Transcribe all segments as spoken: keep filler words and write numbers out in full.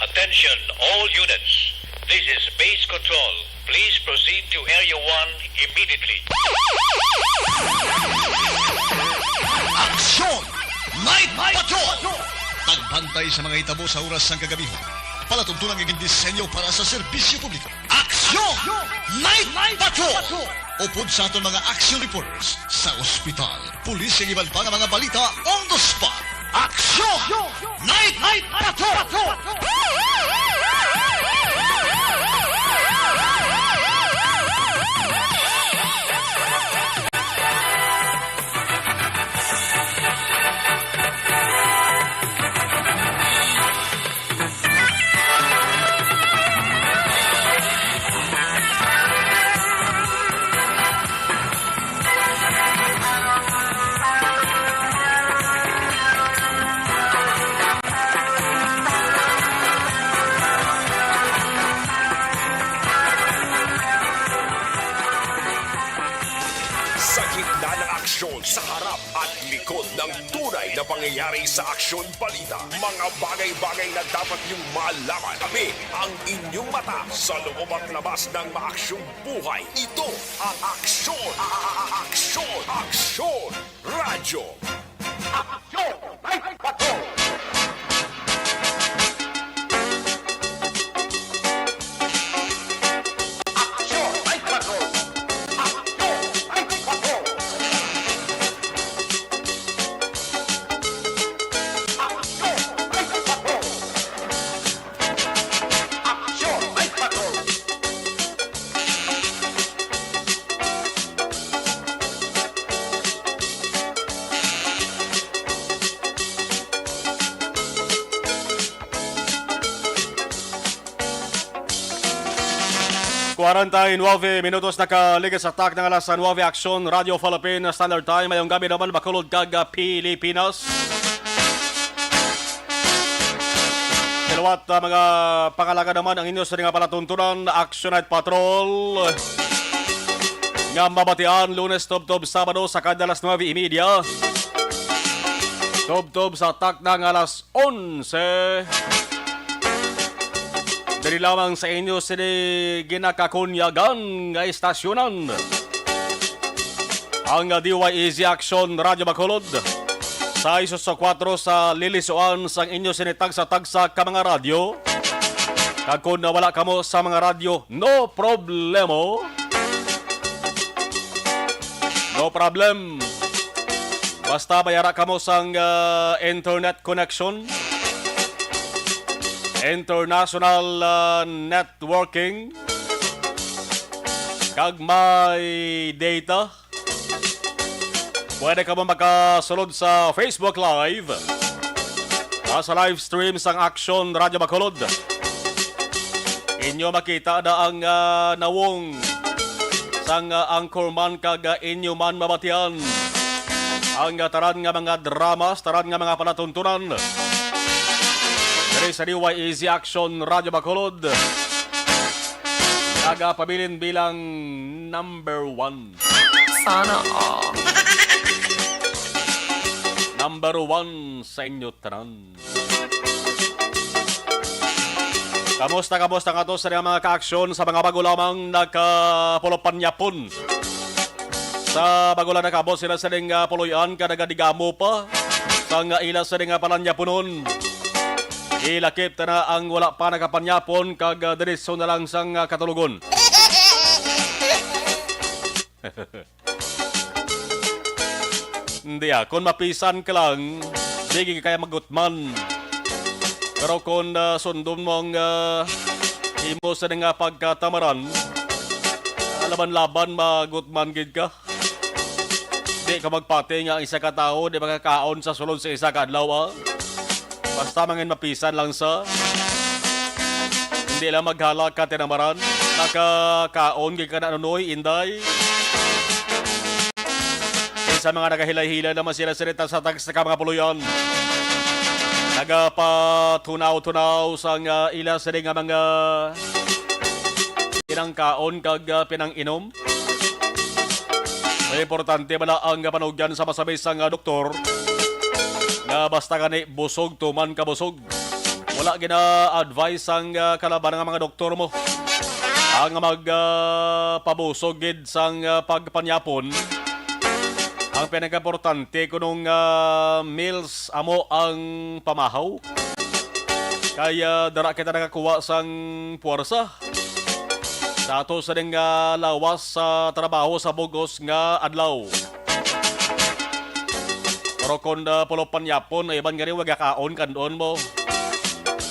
Attention, all units. This is Base Control. Please proceed to Area one immediately. Aksyon! Night Patrol! Pagbantay sa mga hitabo sa oras sang kagabihan. Palatuntunan nga gindisenyo para sa serbisyo publiko. Aksyon! Night Patrol! Upod sa aton mga action reporters sa ospital, pulis, kag iban pa nga mga balita on the spot. Aksyon! Night Patrol! Sa gitna ng aksyon, sa harap at likod ng tunay na pangyayari sa Aksyon Balita, mga bagay-bagay na dapat niyong malaman. Kami ang inyong mata sa loob at labas ng maaksyong buhay. Ito ang Aksyon, a-, a-, a-, Aksyon, Aksyon Radyo. Aksyon Night Patrol! Aksyon Night Patrol! Aksyon Night Patrol! Aksyon Night Patrol! Aksyon Night Patrol! Kwarenta y nuebe minutos nakaligid sa takna nga alas nuebe, Aksyon Radyo Philippine Standard Time. Mayong gabi naman, Bacolod kag, ah, Pilipinas. Sa liwat, ah, mga pangalaga naman ang inyo sa nga palatuntunan, Action Night Patrol. Nga mabatian Lunes tubtob Sabado sa kada alas nuebe y media. Tubtob sa takna nga alas onse. Diri lamang sa inyo sini ginakakunyagan nga istasyonan. Ang D Y E Z Action Radyo Bacolod. Sa iso sa kwatro sa lilisuan sang inyo sini tagsa-tagsa ka mga radyo. Kag kung nawala kamo sa mga radyo, no problemo. No problem. Basta may ara kamo sang, ah, internet connection, international, ah, networking, kag may data, pwede kamo makasulod sa Facebook Live, ah, sa live stream sang Action Radio Bacolod. Inyo makita na ang, ah, nawong sang, ah, anchorman kag, ah, inyo man mabatian ang, ah, tanan nga mga dramas, tanan nga mga palatuntunan diri sa D Y E Z Action Radio Bacolod. Nagapabilin bilang number one. Sana all. Number one sa inyo tanan. Kamusta, kamusta nga to sa mga kaaksyon sa mga bago lamang nakapulop panyapon? Sa bago lang nakabot sila sa ning, ah, puloy-an ka nagadigamo pa sang, ah, ila sa ning, ah, palanyapunon. Ilakip ta na ang wala pa nakapanyapon kag, ah, diretso na lang sang, ah, katulogon. Hindi, ah, kung mapisan ka lang, di gid kaya magutman. Pero kung, ah, sundon mo ang, ah, imo sa nga pagkatamaran, ah, laban-laban, magutman gid ka. Di ka magpati nga ang isa ka tawo di makakaon sa sulod sa isa ka adlaw, ah. Basta mangin mapisan lang sa, hindi lang maghala ka tinamaran. Nakakaon gid ka na, Nonoy, Inday. Sa mga nagahilay-hilay naman sila sa rita sa tagsa ka mga puloy-an. Nagapatunaw-tunaw sang, ah, ila sini nga mga pinangkaon kag, ah, pinang-inom. Ang importante bala ang panugyan sa masabay sang, ah, doktor nga basta gani busog tuman ka busog. Wala gina-advise sang, ah, kalaban nga mga doktor mo ang mag, ah, pabusog gid sang, ah, pagpanyapon. Ang pinakaimportante kunong, ah, meals amo ang pamahaw. Kay, ah, dara kita nakakuha sang puwersa sa ato sa ding, ah, lawas sa trabaho sa bugos nga adlaw. Pero kung, ah, pulo panyapon, ay iban gani wag kaon, kandon mo.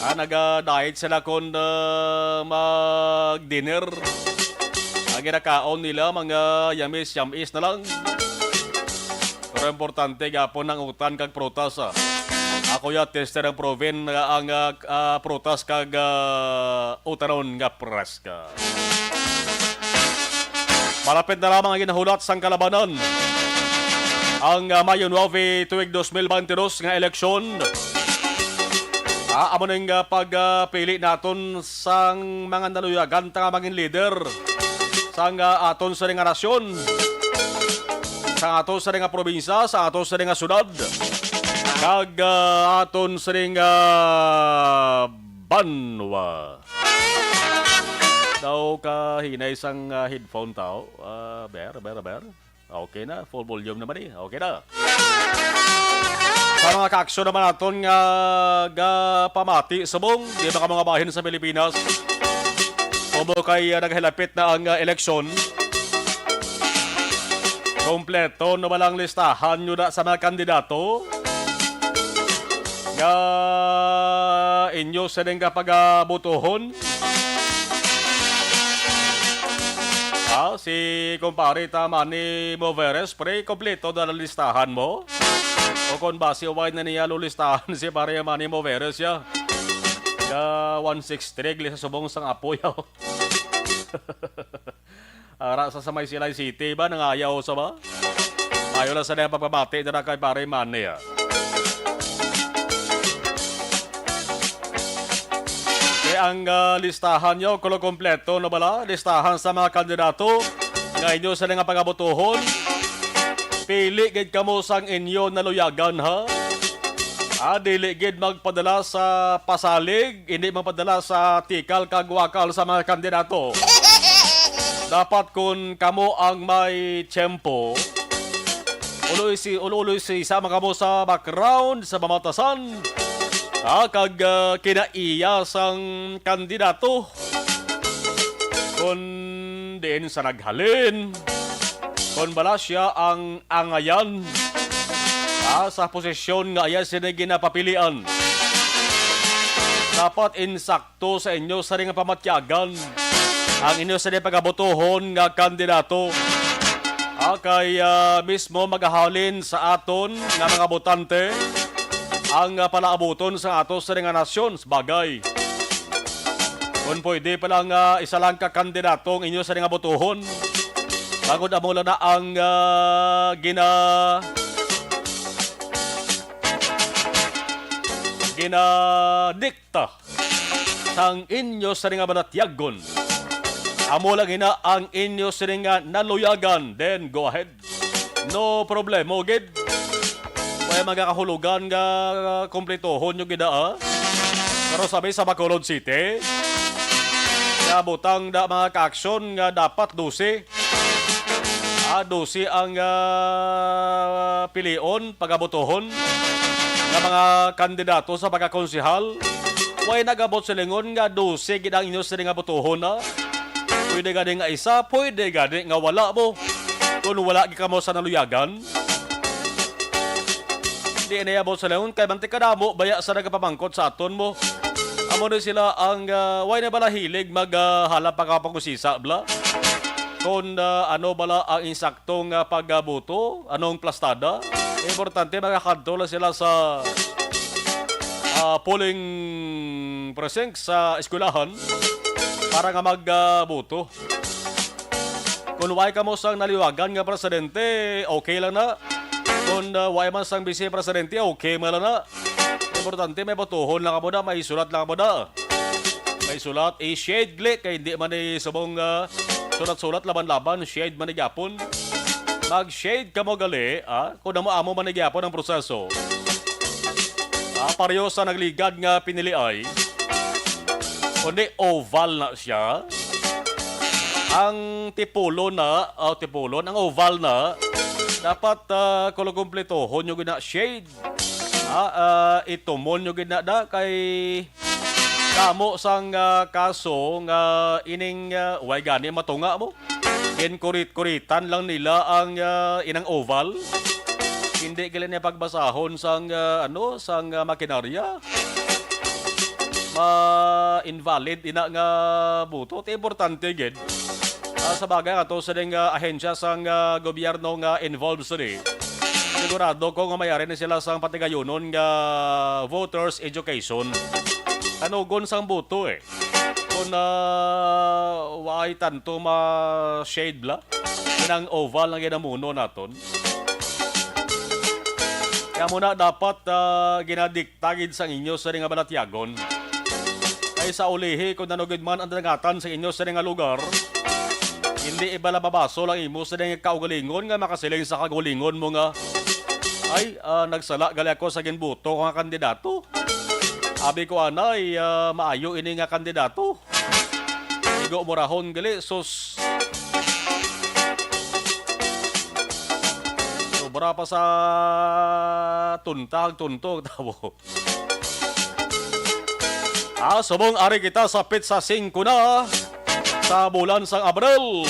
Ah, naga-diet sila kung, ah, mag-dinner. Ang ginakaon nila, mga yamis-yamis na lang. Pero importante gapon ang utan kag prutas, ah. Ako ya, tester ang proven nga ang, ah, ah, prutas kag, ah, utanon nga preska. Malapit na lamang ang ginahulat sang kalabanan. Ang, ah, Mayo nuebe tuig dos mil bente dos nga eleksyon. Ah, amo ning, ah, pag, ah, pili naton sang mga naluyagan ta nga mangin leader sang, ah, aton sa nga nasyon, sang aton sa nga probinsya, sang aton sa nga syudad, kag, ah, aton sa nga banwa. Daw kahinay sang, ah, headphone tao. Ah, ber, ber, ber. Okay na, full volume naman eh. Okay na. Sa mga kaaksyon naman naton nga gapamati subong, di ba, ka mga bahin sa Pilipinas? Subong kay, ah, naghilapit na ang, ah, eleksyon. Kompleto na ba lang listahan nyo na sa mga kandidato nga inyo sining kapagabutuhon? Ah, si kumpare ta Manny Moveres, pre, kompleto na ang listahan mo? O kon basi wala na niya lulistahan si pare Manny Moveres, ya? Ka one six three, gli sa subong sang apoy, oh. Ara sa, sa may Silay City ba? Nangayaw sa ba? Ayo lang sa dayang pagpamati dira kay Pare Manny, ah. Kay ang, ah, listahan nyo, kulo kompleto na bala? Listahan sa mga kandidato nga inyo sila nga pagabutuhon. Pili gid kamo sang inyo naluyagan, ha? Ah, dili gid magpadala sa pasalig, hindi magpadala sa tikal kag wakal sa mga kandidato. Dapat kun kamo ang may tiyempo, ulo-isi-, ulo-ulo-isi sama kamo sa background, sa pamatasan, ah, kag, ah, kinaiya sang kandidato. Kun diin sa naghalin, kun bala sia ang angayan, ah, sa posisyon nga iya sini ginapapilian. Dapat insakto sa inyo sari nga pamatyagan ang inyo sini pagabutuhon nga kandidato. Ah, kay, ah, mismo magahalin sa aton nga mga botante ang, ah, palaabuton sa ato sini nga nasyon. Bagay. Kung pwede pa lang, ah, isa lang ka kandidato ang inyo sa nga botohon. Bangod amo lang na ang, ah, gina-, ginadikta sang inyo sa nga balatyagon. Amo lang ina ang inyo sini nga naluyagan, then go ahead. No problema gid. May mga kahulugan nga kumpletohon nyo gid, ah. Pero sabi sa Bacolod City, nga butang da mga kaaksyon nga dapat dose. Ah, dose ang, ah, pilion, pagabotohon nga mga kandidato sa pagkakonsehal. Way nagabot silingon nga dose gid ang inyo sini nga botohon, ah. Pwede gani nga isa, pwede gani nga wala mo. Kung wala gid kamo sa naluyagan, di na yabot sa layon kay mantik kadamo baya sa nagapamangkot sa aton mo. Amo ni sila ang, ah, way na bala hilig mag, ah, halap pagkapag-usisa, bla. Kung, ah, ano bala ang insakto nga pagbuto, anong plastada, importante makakadto lang sila sa, ah, polling precinct sa eskwelahan para nga magbuto. Kung way kamo sang naliwagan nga presidente, okay lang na. Kung, ah, way man sang vice presidente, okay man lang na. Importante, may botohon lang kamo na, may sulat lang kamo na. May sulat, i-shade gali, kay hindi man ni subong, ah, sulat-sulat, laban-laban, shade man ni gyapon. Mag-shade kamo gali, ah, kung amo-amo man ni gyapon ang proseso. Ah, pareho sa nagligad nga piniliay, kundi oval na siya. Ang tipulon na, ah, tipulon, ang oval na, dapat, ah, kulang kumpletohon nyo gina shade. Ah, ah, itumon nyo gina da kay kamo sang, ah, kaso nga ining, ah, way gani matunga mo. Ginkurit-kuritan lang nila ang, ah, inang oval. Hindi gali niya pagbasahon sang, ah, ano, sang, ah, makinarya. Ma-invalid ina nga buto. Ti importante gid. Ah, sa bagay, ato sa ding, ah, ahensya sang, ah, gobyerno nga involved sini, sigurado ko nga may ari na sila sang patigayunon nga voters education. Kanugon sang buto, eh. Kung, ah, waay tanto ma-shade bala, inang oval ang ginamuno naton. Kaya mo na dapat, ah, ginadikta gid sang inyo sa nga balatyagon. Kay sa ulihi, kung ano gid man ang dangatan sa inyo sa nga lugar, hindi ibala mabasol ang imo sa nga kaugalingon nga makasiling sa kaugalingon mo nga, "Ay, ah, nagsala gali ako sa ginbuto ko nga kandidato." Abi ko anay, ah, maayo ini nga kandidato. Igo murahon gali, sus. Sobra pa sa tunta, tunto ang tawo. Ah, subong ari kita sa petsa singko na sa bulan sang Abril.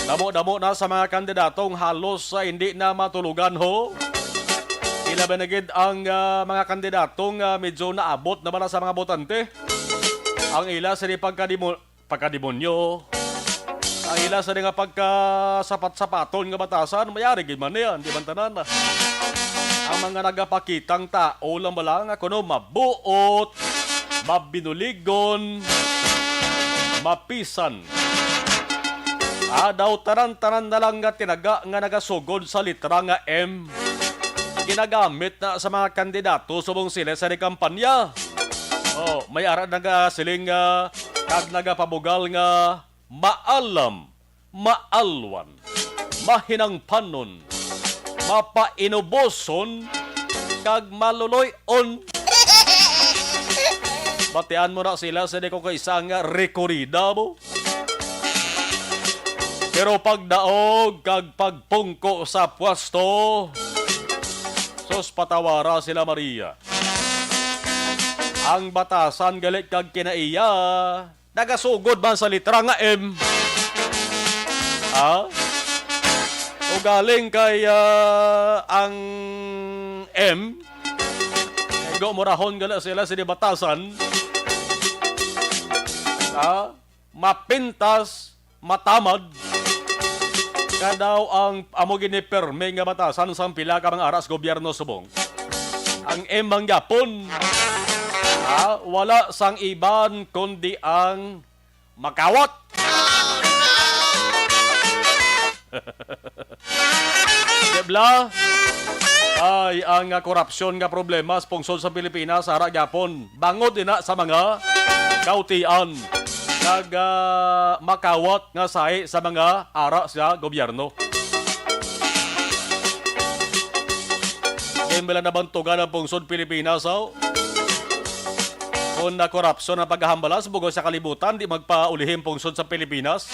Damo-damo na sa mga kandidatong halos sa hindi na matulugan ho. Ilabi na gid ang, ah, mga kandidatong, ah, medyo naabot na bala sa mga botante. Ang ila sini pagkadimo-, pagkademonyo. Ang ila sa nga pagkasapat-sapaton nga batasan, mayari gid man yan, di man tanan. Ang mga nagapakitang tao lang bala nga kuno mabuot, mabinuligon, mapisan. Ah, daw tanan-tanan na lang nga tinaga nga nagasugod sa litra nga M. Ginagamit na sa mga kandidato subong sila sa kampanya. Oh, may ara nagasiling nga kag nagapabugal nga maalam, maalwan, mahinangpanon, mapainuboson, kag maluloy-on. Batian mo na sila sa di ko kaisa nga rekorida mo. Pero pagdaog kag pagpungko sa pwesto, sus, patawara sila, Maria. Ang batasan gali kag kinaiya, nagasugod man sa litra nga M. Ha? Ugaling kay, ah, ang M, igo murahon gala sila sa di batasan. Ha? Mapintas, matamad. Kadaw ang amo gini permi nga batasan sang pila ka mga aras gobyerno subong. Ang M man gyapon, ah, wala sang iban kundi ang makawat. Di bala? Ay, ang, ah, korupsyon nga problema sa pungsod sa Pilipinas, ara gyapon. Bangod ina sa mga kautian, nag, ah, makawat nga sahi sa mga ara sa gobyerno. Di bala nabantugan ang pungsod Pilipinas, oh. Kung na korupsyon ang pagkahambalas, bugos sa kalibutan, di magpaulihim pungsod sa Pilipinas.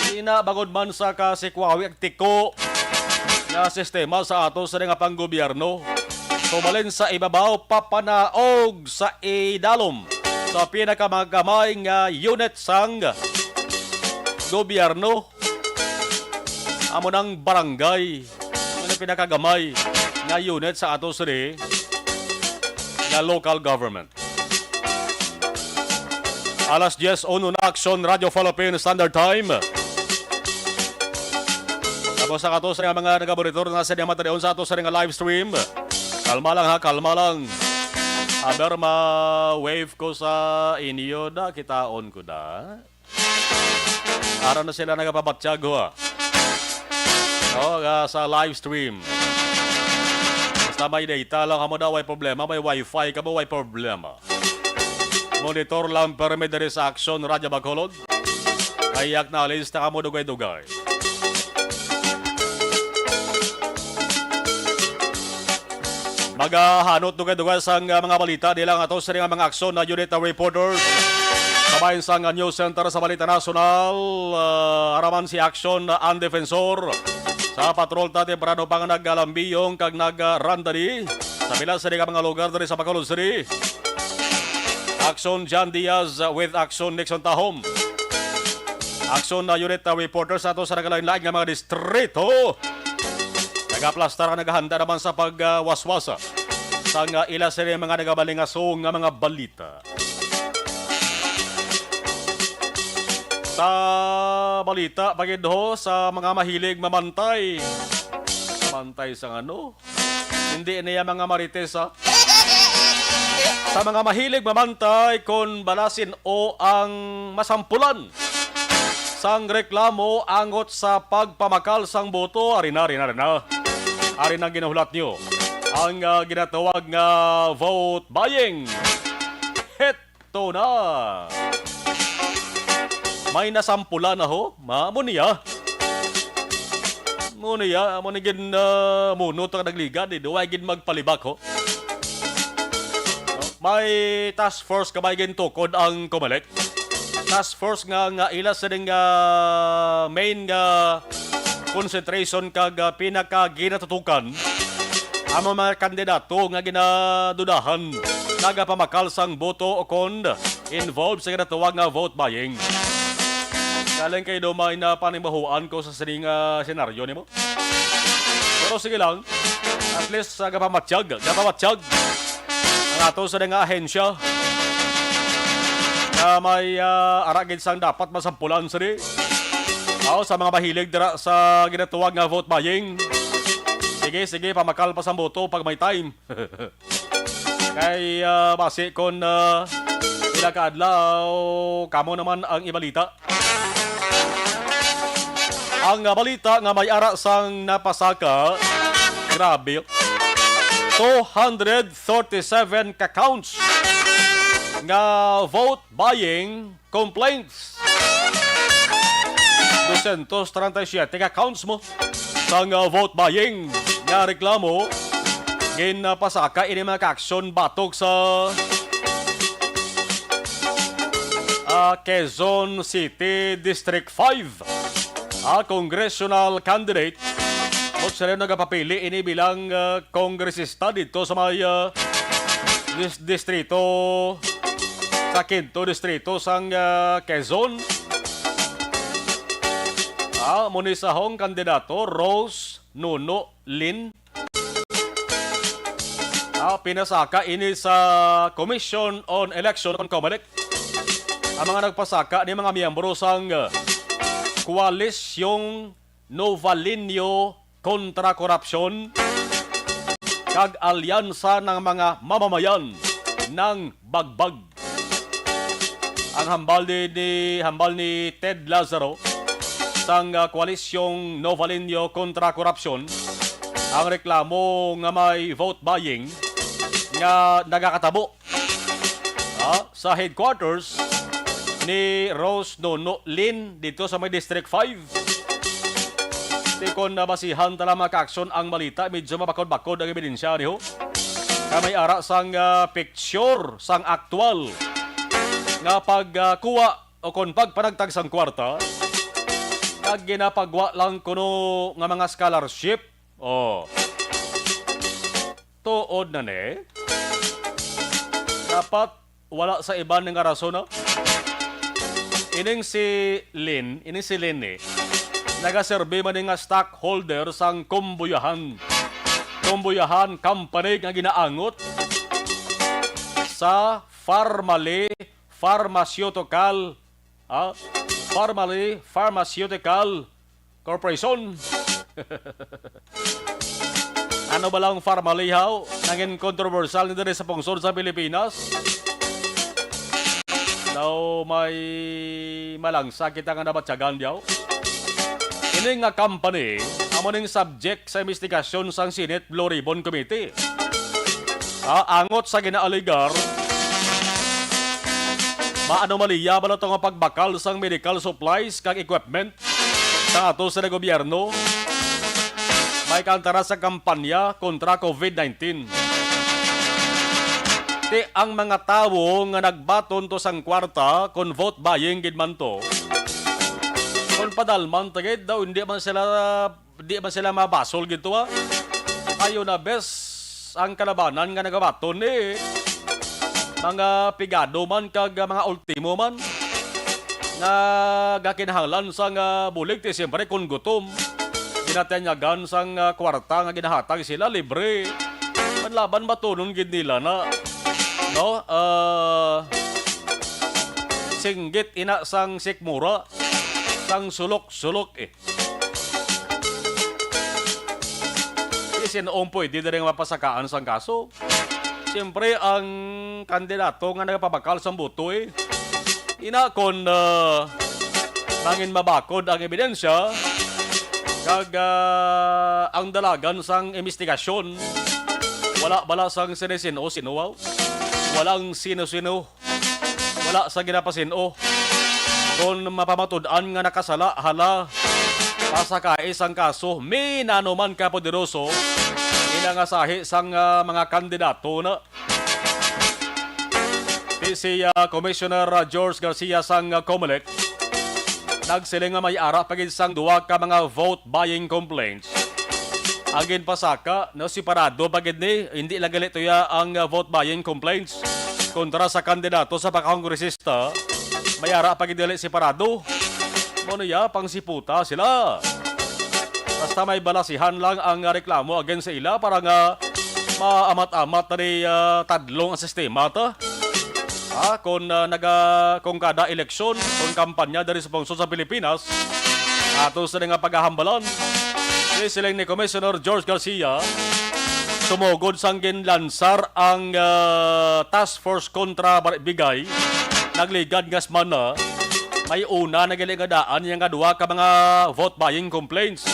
Di na bangod man sa kasikwawi ag tiko nga sistema sa ato sa nga panggobyerno. Tumalin sa ibabaw, papanaog sa idalom sa pinakamagamay nga unit sang gobyerno. Amo nang barangay. Ano pinakagamay nga unit sa ato sini nga local government? Alas diyes uno na, Aksyon Radio Philippine Standard Time. Tapos sa ato sa mga nagaboritor na sa mga matanayon sa ato sa nga live stream. Kalma lang ha, kalma lang. Aber ma-wave ko sa inyo da, kitaon ko da. Ara na sila nagapabatyag, ho, ah. Oh, ah, sa live stream. Basta may data lang kamo daw, way problema. May wifi ka mo, way problema. Monitor lang permi diri sa Aksyon Radyo Bacolod. Ay, acknowledge ta kamo dugay-dugay. Magahanot dugay-dugay sang, ah, mga balita nila nga ato sini nga mga aksyon na unit, ah, reporters. Kabahin sang, ah, News Center sa Balita Nasyonal, ah, araman si Aksyon, ah, ang Defensor. Sa patrol ta, temprano pa nga nagalambiyong kag nagrandani sa pila sini nga mga lugar diri sa Bacolod City. Aksyon John Diaz, ah, with Aksyon Nixon Tahom. Aksyon na unit, ah, reporters ato sa nagalain-lain nga mga distrito. Nagaplastar ang naghahanda naman sa pagwaswasa sang, ah, ila sini mga nagabalingaso nga mga balita. Sa balita, pagid ho, sa mga mahilig mamantay. Mamantay sa ano? Hindi niya mga marites, ha? Sa mga mahilig mamantay kon balasin o ang masampulan sang reklamo angot sa pagpamakal sang boto, ari na, ari na, ari na. Ari na ang ginahulat niyo. Ang, ah, ginatawag nga vote buying. Heto na. May nasampulan na ho. Ma, amo niya. Mo niya, amo ni gin, ah, muno to ka nagligad, eh. Duway gin magpalibak, ho. May task force ka ba gintukod ang Comelec? Task force nga, nga ila sining, ah, main nga concentration kag, ah, pinakaginatutukan ang mga kandidato nga ginadudahan nagapamakal sang boto o kon involved sa ginatawag nga vote buying. Galing kay do may na panimahuan ko sa sining, ah, senaryo nimo. Pero sige lang. At least, ah, gapamatsyag, gapamatsyag ang ato sa nga ahensya na may, ah, ara gid sang dapat masampulan sini. Aw, sa mga mahilig dira sa ginatawag nga vote buying. Sige, sige, pamakal pa sa boto pag may time. Kay, ah, basi kon, ah, pila ka adlaw, kamo naman ang ibalita. Ang, ah, balita nga may ara sang napasaka, grabe, two hundred thirty-seven ka counts nga vote buying complaints. Dosyentos treinta y siete ka counts mo sang, ah, vote buying nga reklamo ginapasaka ini mga kaaksyon batok sa, ah, Quezon City District five, ah, congressional candidate. Mo sila nagapapili ini bilang, ah, kongresista dito sa may, ah, dis-, distrito, sa quinto distrito sang, ah, Quezon. Ah, munisahong kandidato Rose Nuno Lin. Ah, pinasaka ini sa Commission on Election on Comelec. Ang mga nagpasaka ni mga miyembro sang, ah, Koalisyong Novalineo kontra Korupsyon kag Alyansa ng mga Mamamayan ng Bagbag. Ang hambal ni, ni, hambal ni Ted Lazaro sang, ah, Koalisyong Novalineo kontra Korupsyon, ang reklamo nga may vote buying nga nagakatabo, ah, sa headquarters ni Rose Nono Lin dito sa may District five. Tikon na basihan ta lang mga kaaksyon ang balita, medyo mabakod-bakod ang ebidensya niho. Kay may ara sang, ah, picture sang aktual nga pagkuha o kon pagpanagtag sang kwarta, kag ginapagwa lang kuno nga mga scholarship. Oh. Tuod na ni. Dapat wala sa iban nga rason, no? Ining si Lin, ining si Lin ni, nagaserbi man ni nga stockholder sang Kumbuyahan. Kumbuyahan Company nga ginaangot sa Farmally Pharmaceutical, ah, Farmally Pharmaceutical Corporation. Ano ba lang Farmally, haw? Nangin kontrobersyal ni diri sa pungsod sa Pilipinas. Daw may malangsa kita nga nabatyagan, yaw. Ini nga company, amo ning subject sa investigasyon sang Senate Blue Ribbon Committee. Ah, angot sa ginaaligar, maanomalya bala to nga pagbakal sang medical supplies kag equipment sa ato sa gobyerno may kaantara sa kampanya kontra COVID nineteen. Ti ang mga tawo nga nagbaton to sang kwarta, kon vote buying gid man to, kon padalman ta gid daw, hindi man sila, di man sila mabasol gid to, ha? Ayo na, bes, ang kalabanan nga nagabaton ni mga pigado man kag mga ultimo man nga gakinahanglan sang bulig, ti siyempre kon gutom, ginatanyagan sang, ah, kwarta nga ginahatag sila libre. Manlaban batunon gid nila na, no? Ah, singgit ina sang sikmura, sang sulok-sulok, eh. Isin-o ang pwede diri nga mapasakaan sang kaso? Siyempre, ang kandidato nga nagapabakal sang boto, eh. Ina kon, ah, mangin mabakod ang ebidensya kag, ah, ang dalagan sang imbestigasyon, wala bala sang sinisin-o-sino, wow? Walang sino-sino. Wala sa ginapasin-o. Kon mapamatud-an nga nakasala, hala, pasakai sang kaso, minano man ka poderoso, ina nga sahi sang, ah, mga kandidato na. Ti si, ah, Commissioner, ah, George Garcia sang, ah, Comelec, nagsiling nga may ara pa gid sang duha ka mga vote buying complaints. Ang ginpasaka, no, separado pa gid ni, hindi lang gali tuya ang, ah, vote buying complaints kontra sa kandidato sa pagkakongresista, may ara pa gid gali separado. Mo niya, pangsiputa sila. Basta may balasihan lang ang, ah, reklamo against sa ila para nga maamat-amat na ni, ah, tadlong ang sistema ta. Ah, kung, ah, naga-, kung kada eleksyon, kung kampanya diri sa pungsod sa Pilipinas, ato sila nga pagahambalan. Ni siling ni Commissioner George Garcia, sumugod sang ginlansar ang, ah, Task Force kontra Bar-, Bigay, nagligad nga semana, may una na gali nga daan niya nga duha ka mga vote buying complaints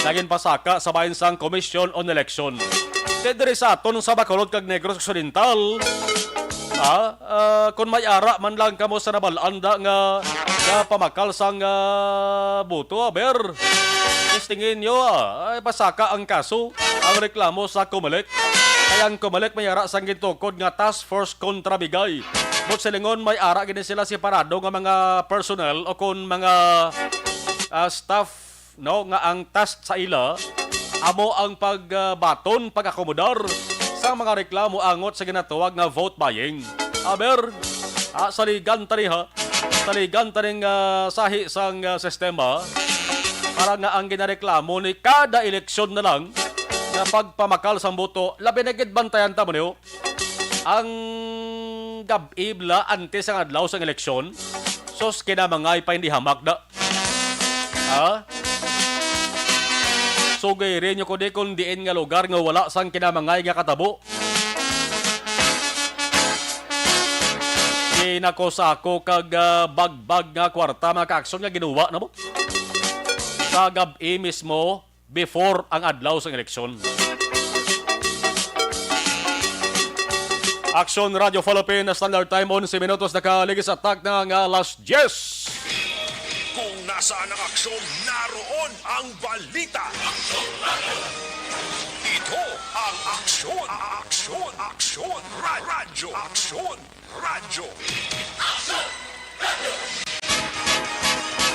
na ginpasaka sa bahin sang Commission on Election. Kay diri sa aton sa Bacolod kag Negros Occidental, ah, ah, kung may ara man lang kamo sa nabal-an da nga, nga pamakal sang, ah, boto, aber, testingin nyo, ah, ay, pasaka ang kaso, ang reklamo sa Comelec. Kay ang Comelec may ara sang gintukod nga Task Force kontra Bigay. But silingon, may ara gini sila separado nga mga personnel o kon mga, ah, staff, no, nga ang task sa ila amo ang pagbaton, pag-akomodar sa mga reklamo angot sa ginatawag nga vote buying. Aber, ah, saligan ta ni, ha, saligan ta ning, ah, sahi sang, ah, sistema para nga ang ginareklamo ni kada eleksyon na lang nga pagpamakal sang boto, labi na gid bantayan ta mo niyo. Ang gab-i bala antes ang adlaw sang eleksyon, sus, kinamangay pa hindi hamak da. Ha? Sugiri nyo ko di kung diin nga lugar nga wala sang kinamangay nga katabo. Ginako sa ako kag, ah, bagbag nga kwarta, mga kaaksyon, nga ginuwa na mo sa gab-i mismo before ang adlaw sang eleksyon. Aksyon Radio Philippine Standard Time, onse minutos na kaligis atak na nga alas diyes. Kung nasaan ang aksyon, naroon ang balita. Ito ang Aksyon, Aksyon, Aksyon, Ra-, Radyo, Aksyon, Radyo.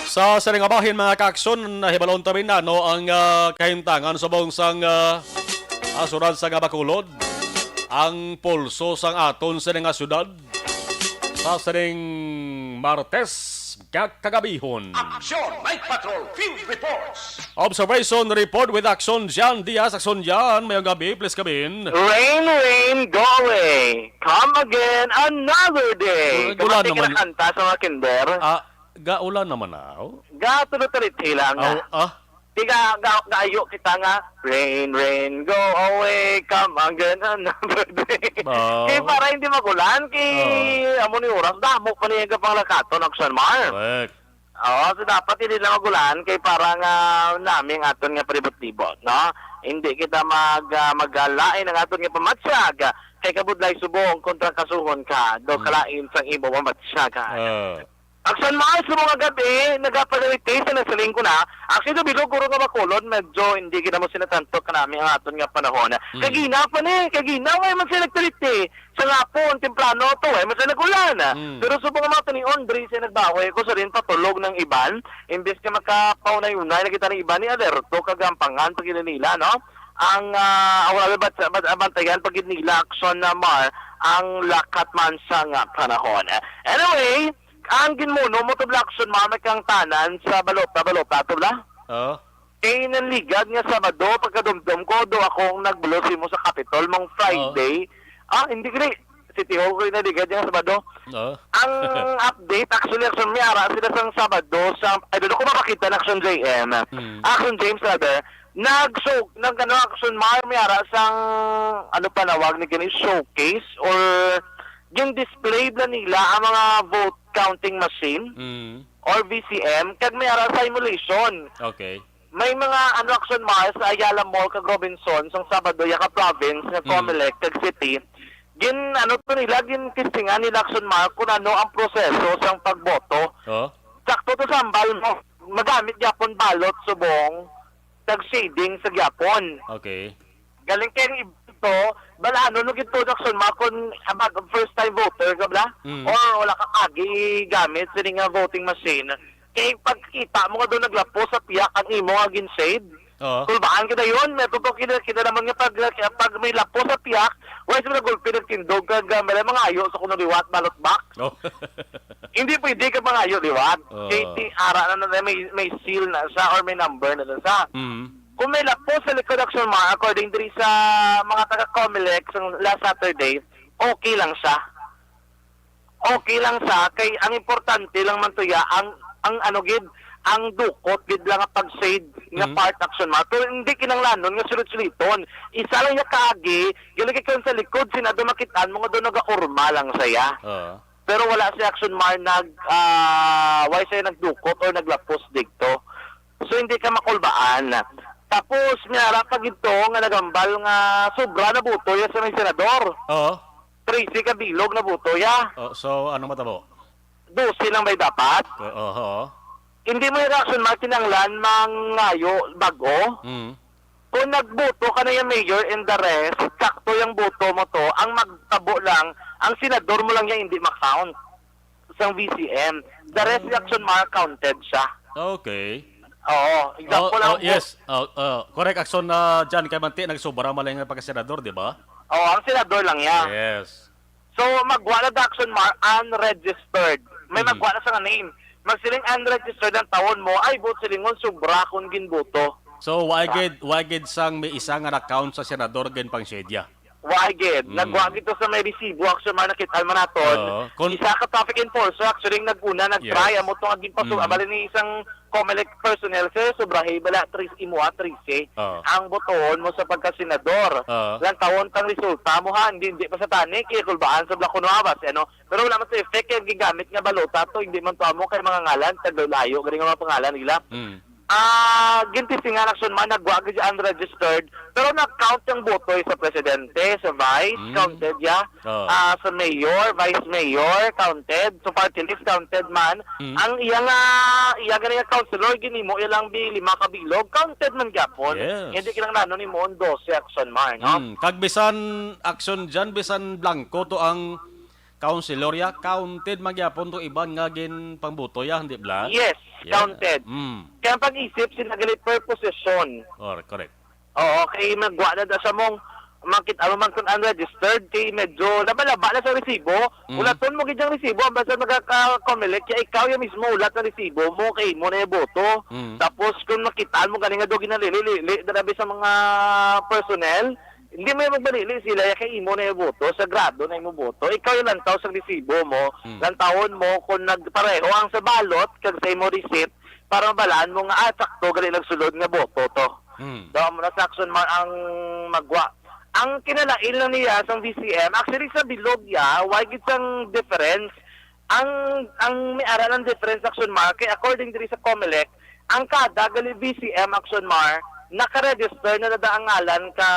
Sa sining nga bahin, mga kaaksyon, nahibalon ta man, no, ang, ah, kahimtangan subong sang, ah, ah, syudad sang Bacolod, ang pulso sang aton sining nga syudad sa sining Martes nga kagabihon. Aksyon Night Patrol Field Reports. Observation report with Aksyon Jan Diaz. Aksyon Jan, mayong gabi, please come in. Rain, rain, go away. Come again another day. Uy, gula naman. Kanta sa mga kinder. Ah, gaulan naman na, oh. Ga, tulo-tulo lang, ah. Aw, ah. Di ga, ga, gaayo kita nga, "Rain, rain, go away, come again another day." Oh. Kay para hindi magulan, kay Oh. amo ni oras, damo pa niya ang panglakaton, Aksyon Mar. Correct. Oo, so dapat hindi lang magulan kay para nga nami ang aton nga palibot-libot, no? Hindi kita mag, ah, magalain ang aton nga pamatyag, kay kabudlay subong kontra kasuhon ka, daw Mm. kalain sang imo pamatyag, ha? Ah. Action Mars, sa mga gabi, nagapalarite sa nasiling ko na. Actually, bilog guro nga Bacolod, medyo hindi gid mo sinatanto kanami ang aton nga panahon. Mm. Kagina pa ni, kagina may man sila nagpalarite. Sa hapon, temprano, to, eh, mas nag-ulan. Mm. Pero subong ang mga tanion, diri siya nagbawi. Ko sa rin patulog ng iban. Imbes nga makapaunay-unay, nakita ng iban ni alerto, kagampangan, pag nila, no? Ang, ah, ang wala bat-, bat-, bantayan, pag nila, action na mar, ang lakat man sa nga panahon. Anyway, ang ginmuno mo, tubla, action, mar, may kang tanan sa balota, balota, tubla? Oo. Kay nanligad nga Sabado, pagkadumdum ko, do akong nagbulos mo sa Capitol mong Friday. Ah, hindi gani. City Hall ko yung nanligad nga Sabado. Oo. Ang update, actually, action, may ara sila sang Sabado, sa, I don't know kung mapakita na, action J M. Mm. Action James, rather, nag-show, nag, ano, action, mar, may ara sang, ano pa nawag ni gani, showcase or gin-display na nila ang mga vote counting machine Mm. or V C M, kag may ara simulation. Okay. May mga, ano, action, mar, sa Ayala Mall kag Robinson sang Sabado, ya ka province nga Mm. Comelec kag city. Gin, ano to nila, gin testingan nila, action, mar, kung ano ang proseso sang pagboto. Oh. Sakto to sa hambal mo. Magamit gyapon balot subong tag shading sa gyapon. Okay. Galing kay ang iba to, bala, ano, no, gid to, action, mar, kung abag, first time voter ka bala? Mm. Or wala ka kagi gamit sini nga voting machine. Kay pagkita mo nga doon naglapos sa piyak ang imo nga gin-shade. Oo. Kulbaan kita yun, may totoo kita, kita naman nga pag, pag may lapos sa piyak, wala sila gulpi nagtindog, kag, ah, may mga ayo sa kuno liwat, ballot box. Oh. Hindi pwede ka mangayo liwat. Oo. Kay ti, ara na, na may, may seal na siya or may number na siya. Mm. Kung may lapos sa likod, action, mar, according diri sa mga taga Comelec sa last Saturday, okay lang siya. Okay lang siya, kay ang importante lang man to ya, ang, ang ano gid, ang dukot gid lang nga pag-shade nga Mm. part, action, mar. Pero hindi kinanglanon nga sulit-suliton. Isa lang ya kaagi, gali kay kung sa likod, sinado makitaan mo nga doon nagaurma lang siya. Oo. Pero wala si action, mar, nag, ah, why siya nagdukot or naglapos dito. So, hindi ka makulbaan. Tapos, may ara pa gid to nga nagambal nga sobra na buto ya sa may senador. Oo. Trese ka bilog na buto ya. Oh, so, anong matabo? Dose lang may dapat. Oo, oo. Hindi mo yung action, mar, kinanglan mangayo bago. Mm. Kung nagboto ka na yung mayor and the rest, sakto yung boto mo to, ang magtabo lang, ang senador mo lang yan hindi ma-count sa V C M. The rest, Ah. action, mar, counted siya. Okay. Oo. Example Oh, lang oh, po. Yes. Oh, oh, correct, action na dyan. Kay Manti, nagsobra man lang yung pagkasenador, di ba? Oo, ang senador lang yan. Yes. So, magwa na da, action, mar, unregistered. May Mhm. magwa na sa nga name. Magsiling unregistered ang tawon mo, ay, vote silingon, sobra kung ginboto. So, why Ah. gid, why gid sang may isa nga na-count sa senador gin pang shade ya? Why gid? Mm. Nagwa gid to sa may resibo, action, mar, nakita man naton. Oo. Kon- Isa ka traffic enforcer, actually, nag-una, nag-try, Yes. amo to nga ginpasu-, Mm. abali ni isang Comelec personnel, sir, sobrahi, bala, tris, imo, ah, trese. Oo. Ang botohon mo sa pagkasenador. Oo. Lantawon tang resulta mo, ha, hindi, hindi pa sa tani, kaya kulbaan sa Black Kuno, ha, base, ano. Pero wala man sa effect, kaya gigamit nga balota to, hindi man to amo kay mga ngalan, taglayo, galing nga mga pangalan nila. Mm. Ah, gintisingan, action, mar, nagwa gid siya unregistered, pero na-count yung boto sa presidente, sa vice, Mm. counted ya. Oo. Ah, sa mayor, vice mayor, counted. So, party list, counted man. Mm. Ang iya nga, iya nga nga councilor, ginimo iya lang bi lima ka bilog, counted man gyapon. Yes. Hindi kinahanglan nimo ang dose, action, mar, no? Mm. Kag bisan action dyan, bisan blanco to ang councilor ya, counted man gyapon to iban nga gin pangbuto ya, hindi bala? Yes, Yeah. counted. Mm. Kaya ang pag-isip, sinagali per position. Or, correct. Oo, kay magwa na da sa mong makita mo man kung unregistered, kay medyo laba-laba na sa resibo. Mm. Ulaton mo gid ang resibo, ang basta nagka-Comelec, kaya ikaw yung mismo ulat ang resibo mo, kay imo na yung boto. Mm. Tapos kung makitaan mo gani nga do ginalili-lili, darabi sa mga personnel, hindi mo yung magbalili sila, ya kay imo na yung boto, sagrado na imo boto. Ikaw yung lantaw sa resibo mo, Mm. lantawon mo kung nagpareho ang sa balot, kag sa imo receipt, para mabalaan mo nga, ah, sakto, gali nagsulod nga boto to. Mm. So, amo na sa action, mar, ang magwa. Ang kinalain lang niya sa V C M, actually sa bilog ya, why gid sang difference? Ang, ang may ara ng difference, action, mar, kay according diri sa Comelec, ang kada gali V C M, action, mar, naka-register na nada ang ngalan ka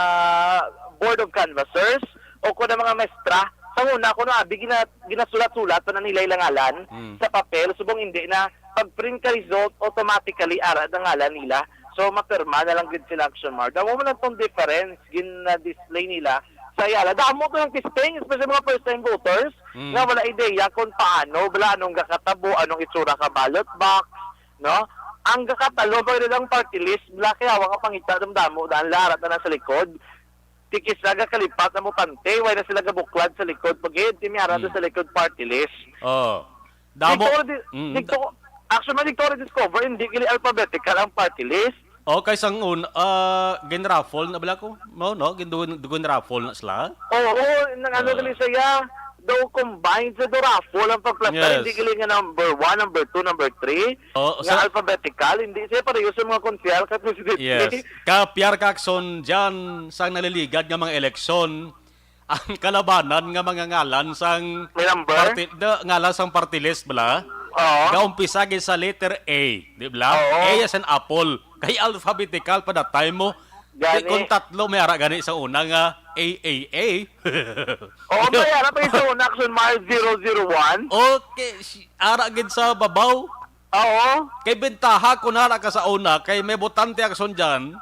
Board of Canvassers o kung ang mga mestra Sa una, kuno abi gina-, ginasulat-sulat pa na nila ilang ngalan Mm. sa papel, subong hindi na pag-print ka result, automatically ara ang ngalan nila. So, mapirma na lang gid sila, Action Mar. Damo man lang tong difference gina-display nila sa Ayala. Damo to yung testing, especially mga first-time voters, Mm. nga wala ideya kung paano, wala anong gakatabo, anong itsura ka ballot box, no? Ang gakatalo pa rin ang party list, wala kaya wa ka pangita ng damo, daan larat na sa likod. Tikis na gakalipat ang botante, way na sila gabuklad sa likod. Pag-, timiara to Mm. sa likod party list. Oh. Damo. Dito ko di-, Mm, dito da- ko, actually, dito ko discover, hindi kili alphabetical ang party list. Oh, kay sang un-, ah, gin-raffle na bala ko? No, no, gin-, gin-raffle na sila? Oo, nang ano Ah. gali siya, daw combined sa do raffle ang pagplastar, Yes. hindi gali nga number one, number two, number three, Oh, nga sa alphabetical, hindi siya pareho sa mga konsehal kay presidente. Yes. Ka Pierre Cacson, dyan sang naliligad nga mga eleksyon, ang kalabanan nga mga ngalan sang May number? party, the, ngalan sang party list bala. Oo. Gaumpisa gid sa letter A, di bala? Oo. A as an apple. Kay alphabetical pa that time mo. Gani. Di kung tatlo, may ara gani sa una nga A A A. Oo, may ara pa yung sa una, Action Mar zero zero one. Okay, si-, ara gid sa babaw. Oo. Kay bentaha kung ara ka sa una, kay may botante, Action, dyan.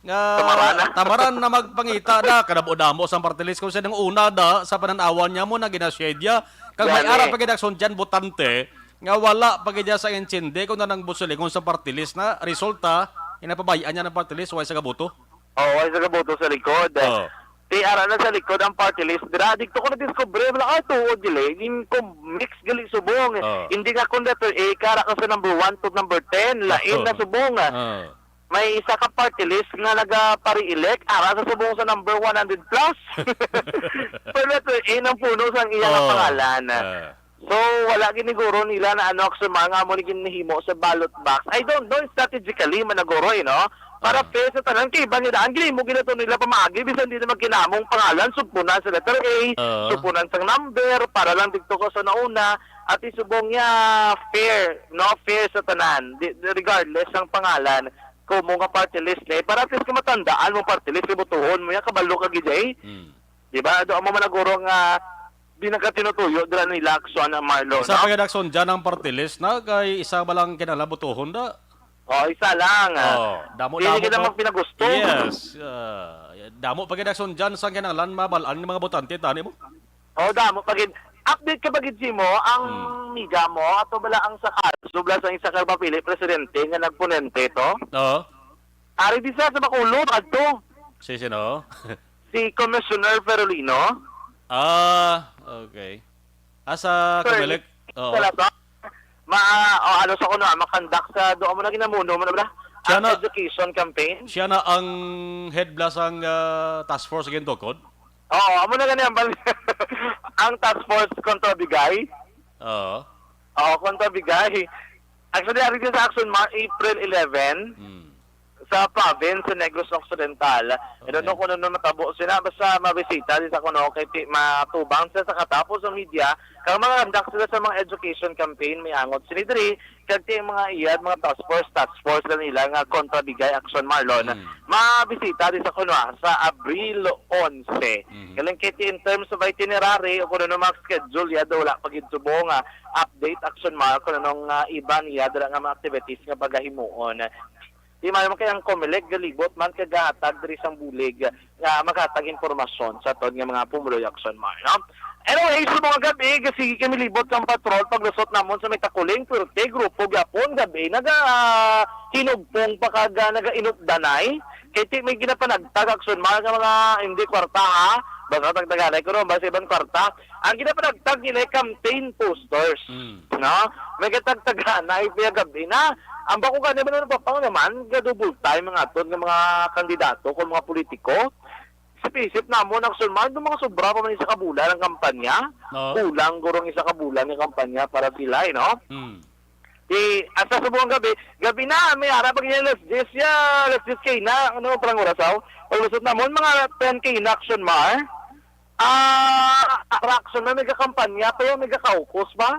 Nga Tamaran na. tamaran na magpangita na, kadamo-damo sang party list. Kung siya nang una da, sa pananawan niya mo na ginasyedya. Kag may Gani. ara pa gid, Action, dyan, botante, nga wala pa gid sa intindi kung nanang busilingon sa party list na resulta, inapabayaan niya ng party list, way sa gabuto. Oo, way sa gabuto sa likod. Oh. Ti ara na sa likod ang party list. Dira, dito ko na-discover, wala ka tuod, dili. Yung kung mix gali subong. Oh. Hindi nga kung letter A, kara ka sa number one to number ten, lain Oh. na subong. Oh. May isa ka party list nga nagapari-elect, ara sa subong sa number one hundred plus. Pero ito, eh, nang puno sang iya nga Oh. pangalan. Ah. So, wala giniguro nila na ano, Action Mar, nga amo ni ginhimo sa ballot box. I don't know, strategically, managuro, eh, no? Para Ah. fair sa tanan, kay iba nila, ang ginhimo ginato nila pamagi, bisan di na magkinamong pangalan, sugpunan sa letter A, Ah. sugpunan sa number, para lang dito ko sa nauna, at isubong niya fair, no? Fair sa tanan, di, regardless ng pangalan. Kung mo nga party list na eh, para at least ka matandaan mo party list, ibutuhon mo yan, kabalo ka gid eh. Hmm. Di ba? Do mo managuro nga di nagkatinutuyo dira nila Action, Marlon, Isa no? pa gid, Action, dyan ang party list na kay isa ba lang kinahanglan butuhon da? Oh, isa lang, ah. Oh, damo-damo Dili kita pa. magpinagusto. Yes. Ah, damo pa gid, Action, dyan sa kinahanglan mabal-an ng mga botante, tani mo? Oh, damo pa gid. Update ka ba gid, Jimo, ang Hmm. miga mo, ato bala ang sa kaso, bala sa isa ka mapili presidente nga nagponente to? Oo. Ari di sa, sa Bacolod, adto. Si sino? Si Commissioner Ferolino. Ah, okay. Ah, sa Sir, Comelec? Oo. sa Lasa? Ma, o, ano sa kuno, makandak sa, doon mo na ginamuno mo na ba? Siya Ang na, education campaign? siya na ang head bala sang, ah, task force again, Tokod? Oo, amo na gani ang bal-, ang task force kontra bigay. Oo. Oo, kontra bigay. Actually, ari din sa Action Mar, April eleven, Hmm. sa province sa Negros Occidental. I don't Okay. know kung ano matabo sila, basta mabisita din sa kuno, kay ti-, matubang sila sa katapos ng media, kag mga conduct sila sa mga education campaign, may angot sila diri, kag ti mga iyad, mga task force, task force lang nila nga kontra bigay, Action, Marlon. Hmm. Mabisita din sa kuno, ah, sa Abril onse. Mhm. Galing kay ti in terms of itinerary, o kung ano mga schedule, ya, daw wala pa gid subong nga update, Action, Mar, kung anong, ah, iba niya, dira nga mga activities nga pagahimuon. Di man kay ang Comelec, galibot man kag gahatag diri sang bulig nga maghatag impormasyon sa aton nga mga pumuluyo, Action, Mar, no? Anyway, subong nga gab-i, sige kami libot sang patrol paglusot namon sa may Takuling, Puerte, grupo gyapon, gab-i, naga, ah, hinugpong pa kag, ah, nagainupdanay. Kay ti may ginapanagtag, Action, Mar, nga mga hindi kwarta, ha? Basta tagtaganay ko, no? Basta ibang kwarta. Ang ginapanagtag nila ay campaign posters. Mm. No? May katagtaganay, kaya gab-i na. Ang bako gani ba na napapang naman, ga-double time ang aton nga mga kandidato kung mga politiko. Sa isip namon, Action, Mar, mga sobra pa man sa kabulan ang kampanya. Oo. Kulang gurong isa ka bulan ang kampanya para sila, eh, no? Mm. Di, hasta subong gab-i, gab-i na, may ara pa ganyan, alas diyes ya, alas diyes kay na, ano, parang orasaw. Paglusot namon, mga ten kay na, Action, Mar. Ah, Action, Mar, may kampanya pa yan, may kaukus ba?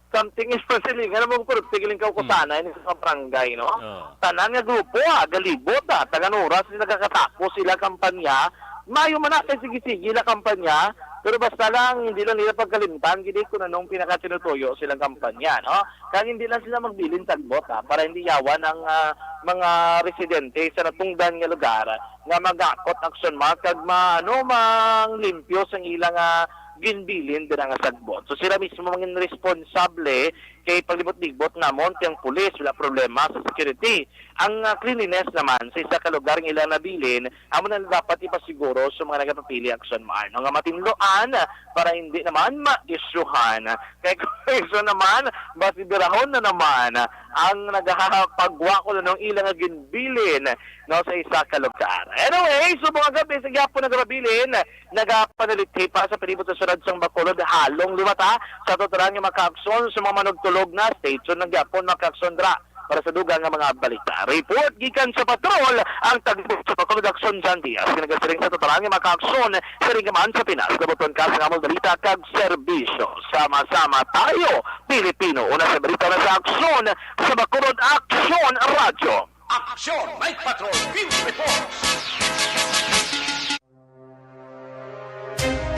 Something is pasilingan mo, pero tigiling ka Hmm. kusanay ni sa barangay, no? Oo. Tanan nga grupo, ha, galibot, ha, tagan oras, nagkakatapos sila kampanya, mayo man na, kay sige-sige na kampanya, Pero basta lang, hindi lang nila pagkalimtan gid kung anong pinakatinutuyo silang kampanya, no? Kag hindi lang sila magbilin tagbot, ha, para hindi yawan ang, ah, mga residente sa natungdan nga lugar nga magakot action march kag ma-, ano, manglimpyo sang ilang, ah, ginbilin dira nga sagbot. So, sila mismo mangin responsable kay paglibot-libot namon ti ang pulis, wala problema sa security. Ang, ah, cleanliness naman sa isa ka lugar nga ilang nabilin, amo na dapat ipasiguro sa mga nagapapili action march, no, nga matinluan para hindi naman ma-isyuhan. Kay kung isyu naman, basi birahon na naman ang nagahapagwa ko nung ilang nga ginbilin, no, sa isa ka lugar. Anyway, subong nga gabi sa gyapon nagapabilin, nagapanalikhi pa sa palibot sa syudad sang Bacolod, halong liwat, ha, sa tuturan nga makaaksyon sa mga manugtulog na. Stay tuned lang gyapon, makaaksyon dra para sa dugang nga mga balita. Report gikan sa patrol ang taglibot sa Bacolod, Aksyon John Diaz, nga nagasiling sa tuturan nga makaaksyon sa ringgaman sa Pinas. Nabuton ka sa among balita kag serbisyo. Sama-sama tayo, Pilipino. Una sa balita na sa aksyon sa Bacolod, Aksyon Radyo. Aksyon, Night Patrol, Field Reports.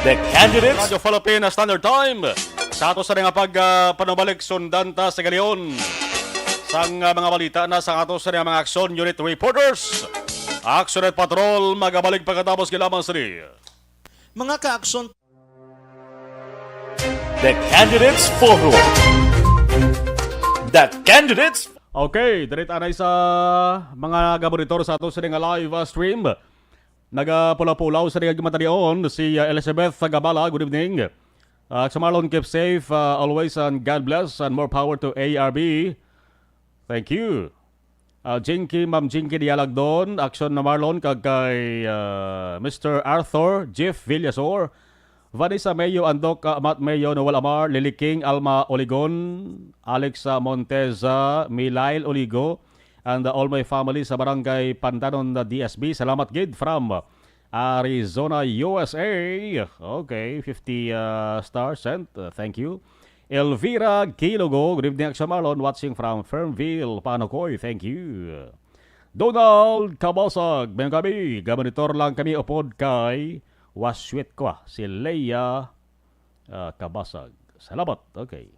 The candidates. Radyo Philippine Standard Time. Sa ato sa nga pag, ah, panumalik, sundan ta sa galion sang, ah, mga balita na sa ato sa nga mga action unit reporters. Action Unit Patrol, magabalik pagkatapos gilaman sini. Mga ka-action. The Candidates Forum. The Candidates. Okay, diri ta anay sa mga gaboritor sa ato sa nga live, ah, stream. Nagapulaw-pulaw sa nga matalion si, ah, Elizabeth Gabala. Good evening. Ah, sa Marlon, keep safe, ah, always, and God bless and more power to A R B. Thank you. Ah, Jinky, Ma'am Jinky Dialagdon, action na Marlon, kag kay, ah, Mister Arthur, Jeff Villasor, Vanessa Mayo, Andok, ah, Matt Mayo, Noel Amar, Lily King, Alma Oligon, Alex, ah, Monteza, Milail Oligo, and, ah, all my family sa Barangay Pandanon na D S B. Salamat gid from Arizona, U S A. Okay, fifty, ah, stars sent. Uh, thank you. Elvira Gilogo, good evening, Action Marlon, watching from Fernville, Panocoy. Thank you. Donald Kabasag, mayong gabi. Gamonitor lang kami upod kay waswit ko, ah, si Leia, ah, Kabasag. Salamat. Okay.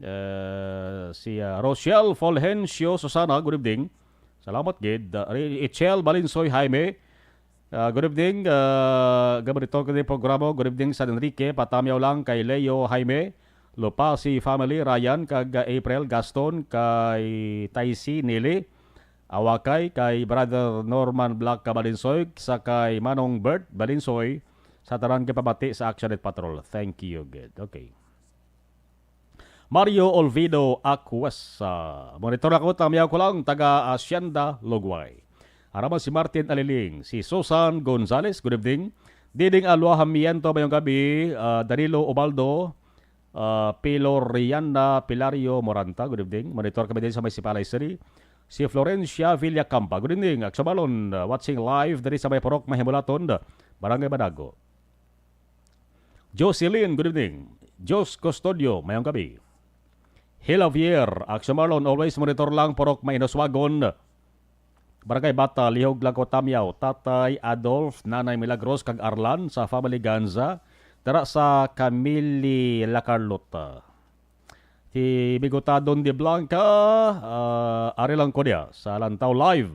Eh, si, ah, Rochelle Fulgencio Susana, good evening. Salamat gid. Ah, Ri-, Ichel Balinsoy Jaime, ah, good evening. Ah, gaboritor ko din programa. Good evening, San Enrique. Patamiaw lang kay Leo Jaime, Lupasi family, Ryan, kag, ah, April, Gaston, kay Taisi, Nili, Awakay, kay Brother Norman Black Balinsoy, sa kay Manong Bert Balinsoy, sa tanan kay pamati sa Action Night Patrol. Thank you, good. Okay. Mario Olvido Acuesa. Monitor ako, tamiaw ko lang, taga Hacienda, Lugway. Araman si Martin Aliling, si Susan Gonzales, good evening. Diding Alua Hamiento, mayong gabi. Ah, Danilo Ubaldo, ah, Piloriana Pilario Moranta, good evening. Monitor kami din sa may Sipalay City. Si Florencia Villacampa, good evening. Action Marlon, ah, watching live diri sa may Purok Mahimulaton, Barangay Banago. Jocelyn, good evening. Jos Custodio, mayong gabi. Hilavier, Action Marlon, always monitor lang, Purok Mainoswagon, Barangay Bata, lihog lang ko tamiaw, Tatay Adolf, Nanay Milagros, kag Arlan sa family Ganza, dira sa Camille La Carlota. Si Bigotadon de Blanca, ah, ari lang ko diya sa Lantaw Live.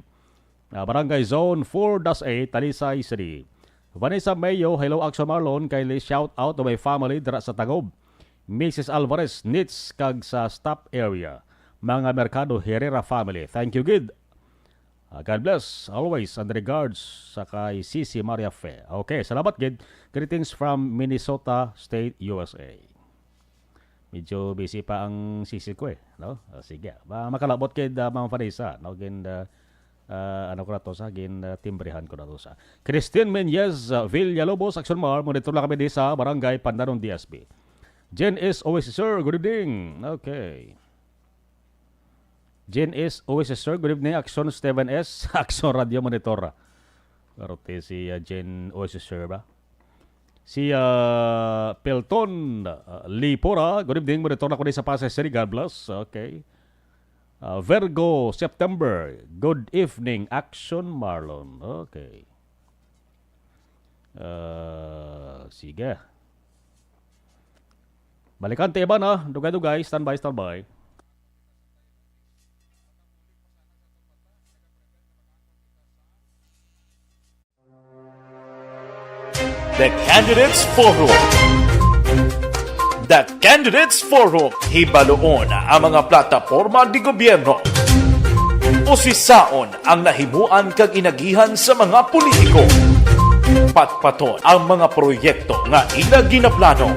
Ah, Barangay Zone four dash eight, Talisay City. Vanessa Mayo, hello, Action Marlon, kindly shout out to my family dira sa Tagob. Missus Alvarez, Nits, kag sa staff area. Mga Mercado Herrera family. Thank you, gid. Ah, God bless always and regards sa kay Sisi Maria Fe. Okay, salamat, gid. Greetings from Minnesota State, U S A. Medyo busy pa ang sisi ko eh, no? Ah, sige. Ma-, makalabot kay, ah, Ma'am Vanessa, no? Gin, ah, ah, ano ko na to sa, gin, ah, timbrehan ko na to sa. Christine Menyez, ah, Villalobos, Action Mar, monitor lang kami di sa Barangay Pandanon, D S B. Jen S. Oasis, sir, good evening. Okay. Jen S. Oasis, sir, good evening. Action Steven S. Action Radio Monitor. Pero ti si, ah, Jen Oasis, sir, ba? Si, ah, Pelton, ah, Lipora, good evening. Monitor na ko din sa Pasay City. God bless. Okay. Ah, Virgo, September. Good evening, Action Marlon. Okay. Ah, sige. Balikan ta iban, ha. Dugay-dugay. Standby, standby. The Candidates Forum. The Candidates Forum. Hibaluon ang mga plataporma de gobyerno. Usisaon ang nahimuan kag inagihan sa mga politiko. Patpaton ang mga proyekto nga ila ginaplano.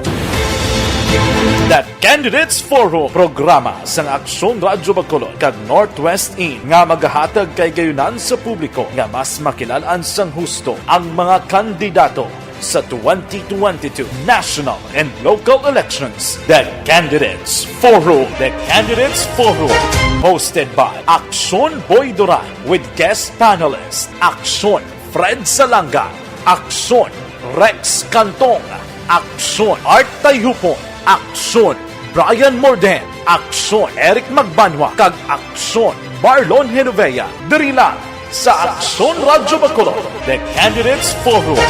The Candidates Forum, programa sang Aksyon Radyo Bacolod kag Northwest In nga magahatag kay gayunan sa publiko nga mas makilalaan sang husto ang mga kandidato sa twenty twenty-two national and local elections. The Candidates Forum. The Candidates Forum. Hosted by Aksyon Boy Duran with guest panelist Aksyon Fred Salanga, Aksyon Rex Cantong, Aksyon Art Tayhupon, Aksyon Brian Morden, Aksyon Eric Magbanwa, kag Aksyon Marlon Genovea. Diri lang sa Aksyon Radyo Bacolod, The Candidates Forum.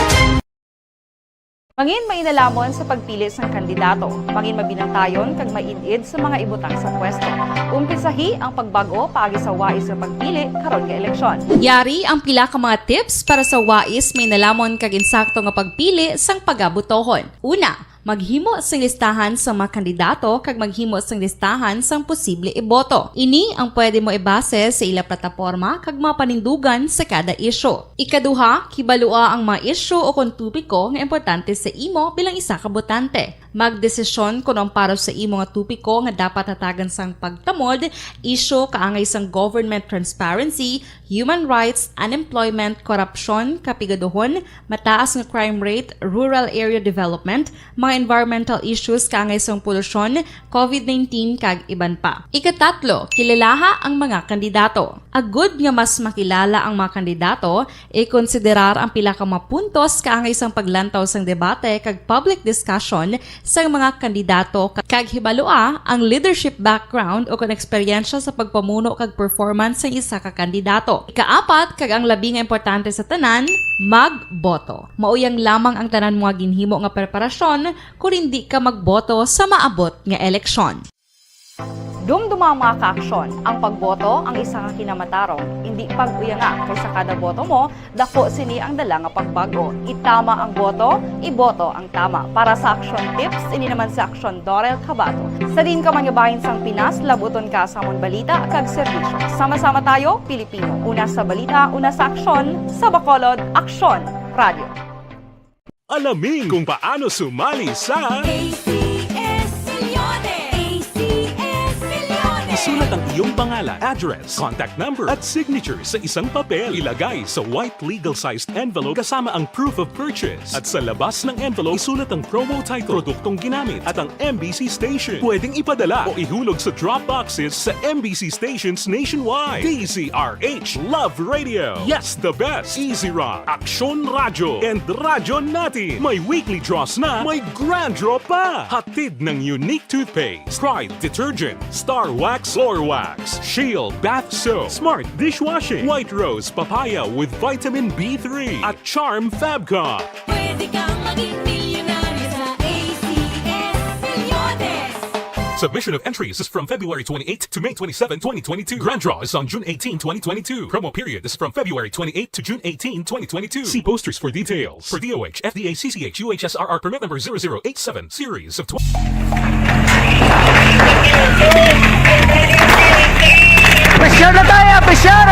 Mangin mainalamon sa pagpili sang kandidato, mangin mabinantayon kag maid-id sa mga ibutang sa pwesto. Umpisahi ang pagbag-o paagi sa wais nga pagpili karon nga eleksyon. Yari ang pila ka mga tips para sa wais, mainalamon kag insakto nga pagpili sang pagabotohon. Una, maghimo sing listahan sa mga kandidato kag maghimo sing listahan sang posible iboto. Ini ang pwede mo ibase sa ila plataporma kag mga panindugan sa kada isyu. Ikaduha, kibalua ang mga isyu o kon topiko nga importante sa imo bilang isa ka botante. Magdesisyon kon ang para sa imo nga topiko nga dapat hatagan sang pagtamod, isyu kaangay sang government transparency, human rights, unemployment, korupsyon, kapigaduhon, mataas nga crime rate, rural area development, mga environmental issues kaangay sang polusyon, covid nineteen, kag iban pa. Ikatatlo, kilalaha ang mga kandidato. Agud nga mas makilala ang mga kandidato, ikonsiderar ang pila ka mga puntos kaangay sang paglantaw sang debate kag public discussion sang mga kandidato, kag hibalua ang leadership background o kon eksperyensya sa pagpamuno kag performance sang isa ka kandidato. Ikaapat, kag ang labi nga importante sa tanan, magboto. Mauyang lamang ang tanan mo nga ginhimo nga preparasyon kon indi ka magboto sa maabot nga eleksyon. Dumduma ang mga kaaksyon. Ang pagboto ang isa ka kinamatarong. Indi pag-uyanga, kay sa kada boto mo, dako sini ang dala nga pagbago. Itama ang boto, iboto ang tama. Para sa Aksyon Tips, ini naman si Aksyon Dorel Cabato. Sa diin ka man nga bahin sang Pinas, labuton ka sa amon balita kag serbisyo. Sama-sama tayo, Pilipino. Una sa balita, una sa aksyon, sa Bacolod, Aksyon Radio. Alamin kung paano sumali sa A C S Millones. A C S Millones. Isulat ang iyong pangalan, address, contact number, at signature sa isang papel. Ilagay sa white legal-sized envelope kasama ang proof of purchase. At sa labas ng envelope, isulat ang promo title, produktong ginamit, at ang M B C station. Pwedeng ipadala o ihulog sa drop boxes sa M B C stations nationwide. D Z R H Love Radio. Yes, the best. Easy Rock, Aksyon Radyo, and Radyo Natin. May weekly draws na, may grand draw pa. Hatid ng Unique Toothpaste, Pride Detergent, Star Wax Floor Wax, Shield Bath Soap, Smart Dishwashing, White Rose Papaya with Vitamin B three, at Charm Fabcon. Pwede kang maging milyonaryo sa A C S Millones. Submission of entries is from February twenty-eighth to May twenty-seven, twenty twenty-two. Grand draw is on June eighteen, twenty twenty-two. Promo period is from February twenty-eighth to June eighteen, twenty twenty-two. See posters for details. For D O H, F D A, C C H, U H S R R permit number zero zero eight seven, series of tw- Pressure na tayo! Pressure!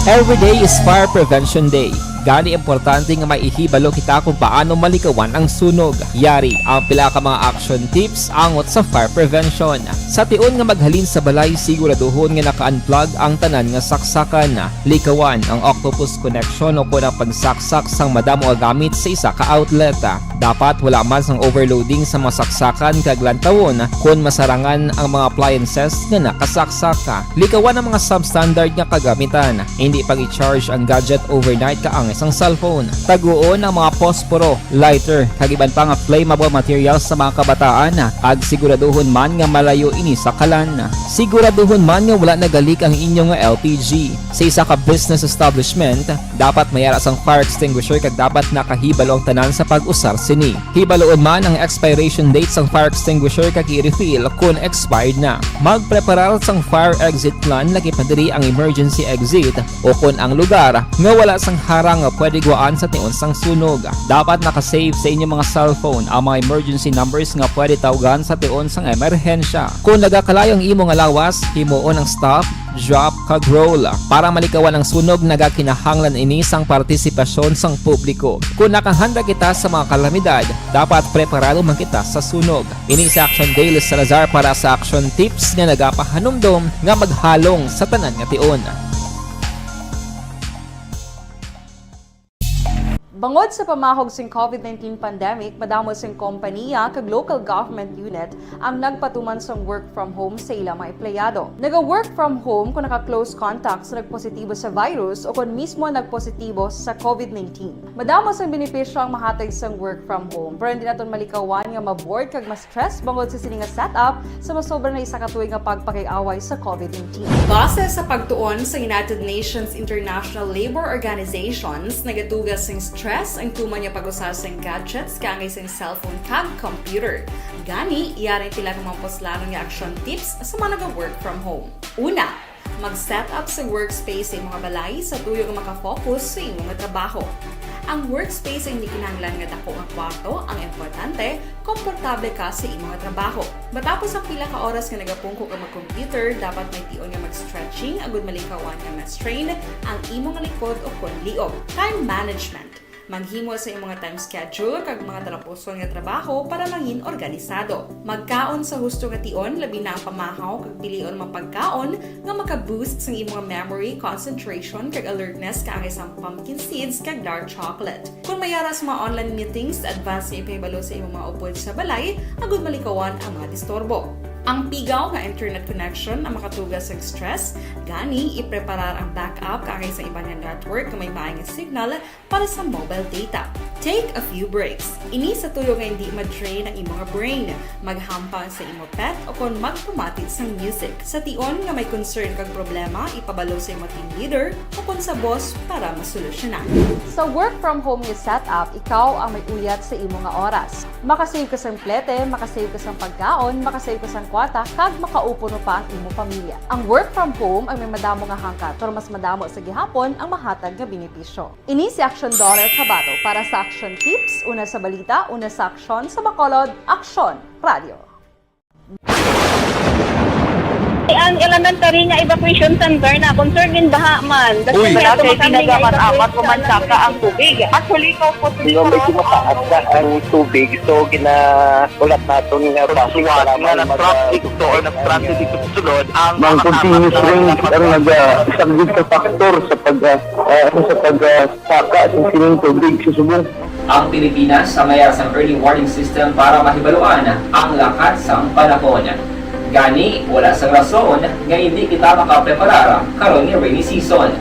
Every day is Fire Prevention Day. Gani, importante nga maihibalo kita kung paano malikawan ang sunog. Yari ang pila ka mga action tips angot sa fire prevention. Sa tion nga maghalin sa balay, siguraduhon nga naka-unplug ang tanan nga saksakan. Likawan ang octopus connection o kon ang pagsaksak sang madamo nga gamit sa isa ka outlet. Dapat wala man sang overloading sa mga saksakan kag lantawon kon masarangan ang mga appliances nga nakasaksak. Likawan ang mga substandard nga kagamitan. Hindi pag-i-charge ang gadget overnight kaang sang cellphone. Taguon ang mga posporo, lighter, kag iban pa nga flammable materials sa mga kabataan, kag siguraduhon man nga malayo ini sa kalan. Siguraduhon man nga wala nagalik ang inyo nga L P G. Sa isa ka business establishment, dapat may ara sang fire extinguisher kag dapat nakahibalo ang tanan sa pag-usar sini. Hibaluon man ang expiration date sang fire extinguisher kag i-refill kon expired na. Magpreparar sang fire exit plan, lakip na diri ang emergency exit, o kon ang lugar nga wala sang harang nga pwede guwaan sa tion sang sunog. Dapat naka-save sa inyo mga cellphone ang mga emergency numbers nga pwede tawgan sa tion sang emerhensya. Kon nagakalayo ang imo nga lawas, himuon ang stop, drop, kag roll. Para malikawan ang sunog, nagakinahanglan ini sang partisipasyon sang publiko. Kon nakahanda kita sa mga kalamidad, dapat preparado man kita sa sunog. Ini si Action Daily Salazar para sa Action Tips nga nagapahanumdom nga maghalong sa tanan nga tion. Bangod sa pamahog sing covid nineteen pandemic, madamo sing kompaniya kag local government unit ang nagpatuman sang work from home sa ila mga empleyado. Naga-work from home kung naka-close contact sa nagpositibo sa virus o kon mismo nagpositibo sa covid nineteen. Madamo sang benepisyo ang mahatag sang work from home, pero hindi naton malikawan nga ma-bored kag ma-stress bangod sa sini nga setup sa masobra na isa ka tuig nga pagpakig-away sa covid nineteen. Base sa pagtuon sa United Nations International Labour Organizations, nagatuga sing stress ang tuman nga pag-usa sing gadgets kaangay sing cellphone kag computer. Gani, yari ang pila ka mga puslanon nga action tips sa mga naga-work from home. Una, mag-set up sa workspace sa imo nga balay sa tuyo nga makafocus sa imo nga trabaho. Ang workspace ay hindi kinahanglan nga dako nga kwarto, ang importante, komportable ka sa imo nga trabaho. Matapos ang pila ka oras nga nagapungko ka mag-computer, dapat may tion nga mag-stretching agud malikawan nga ma-strain ang imo nga likod o kon liog. Time management. Maghimo sa imo nga time schedule kag mga talapuson nga trabaho para mangin organisado. Magkaon sa husto nga tion, labi na ang pamahaw kag pilion mga pagkaon nga maka-boost sang imo nga memory, concentration, kag alertness kaangay sang pumpkin seeds kag dark chocolate. Kon may ara sa mga online meetings, advance nga ipahibalo sa imo mga upod sa balay agud malikawan ang mga disturbo. Ang pigaw nga internet connection ang makatuga sa stress, gani ipreparar ang backup kaangay sa iban nga network nga may maay nga signal para sa mobile data. Take a few breaks. Ini sa tuyo nga hindi ma-drain ang imo nga brain. Maghampang sa imo pet o kon magpamati sang music. Sa tion nga may concern kag problema, ipabalo sa imo team leader o kon sa boss para masolusyonan. Sa work from home nga setup, ikaw ang may uyat sa imo nga oras. Makasave ka sang plete, makasave ka sang pagkaon, makasave ka sang kwarta, kag makaupo pa ang imo pamilya. Ang work from home ang may madamo nga hangkat, pero mas madamo sa gihapon ang mahatag nga benepisyo. Ini si Action Daughter Kabato para sa Action Tips, una sa balita, una sa aksyon, sa Bacolod, Aksyon Radio. Ang elementary nga evacuation center na concern in baha man. Uy. Wala kay pinagaman amat, pumansaka ang tubig. Actually, ikaw po, medyo mataas na ang tubig, so ginaulat naton nga traffic, nga nag-traffic to or nag-traffic ito sulod ang mga continuous rain ang nag-, ah, isang sa factor sa pag, ah, ah, ano, sa pag, ah, saka sa sining tubig sa subong. Ang Pilipinas sa may sang early warning system para mahibaluan ang lakat sang panahon. Gani, wala sang rason nga hindi kita makapreparar karon nga rainy season.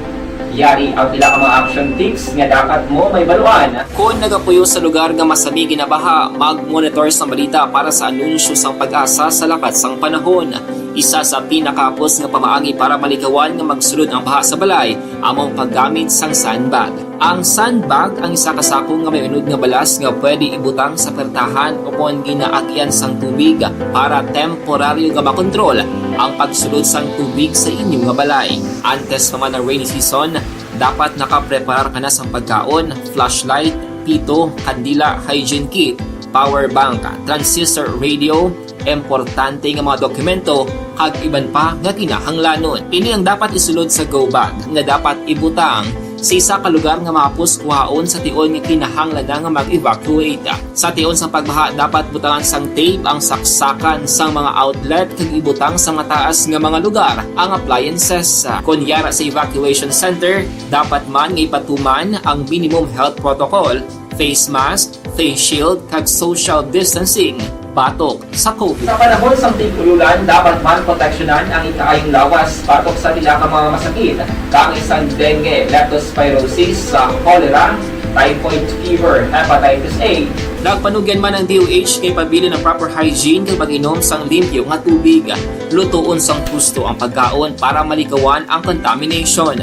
Yari ang pila ka mga action tips nga dapat mo mahibaluan. Kon nagapuyo sa lugar nga masami ginabaha, mag-monitor sang balita para sa anunsyo sang PAGASA sa lakat sang panahon. Isa sa pinakahapos nga pamaagi para malikawan nga magsulod ang baha sa balay amo ang paggamit sang sandbag. Ang sandbag ang isa ka sako nga may unod nga balas nga pwede ibutang sa pertahan o kon ginaagyan sang tubig para temporaryo nga makontrol ang pagsulod sang tubig sa inyo nga balay. Antes pa man ang rainy season, dapat nakapreparar ka na sang pagkaon, flashlight, pito, kandila, hygiene kit, power bank, transistor radio, importante nga mga dokumento, kag iban pa nga kinahanglanon. Ini ang dapat isulod sa go bag nga dapat ibutang sa isa ka lugar nga mahapos kuhaon sa tion nga kinahanglan na nga mag-evacuate. Sa tion sang pagbaha, dapat butangan sang tape ang saksakan sang mga outlet kag ibutang sa mataas nga mga lugar ang appliances. Kon yara sa evacuation center, dapat man nga ipatuman ang minimum health protocol, face mask, face shield, kag social distancing. batok sa COVID. Sa panahon sang tig-ululan, dapat man proteksyonan ang ikaayong lawas batok sa pila ka mga masakit, kaangay sang dengue, leptospirosis, sa cholera, typhoid fever, hepatitis A. Nagpanugyan man ang D O H kay pabilin ang proper hygiene kag pag-inom sang limpyo nga tubig. Lutoon sang husto ang pagkaon para malikawan ang contamination.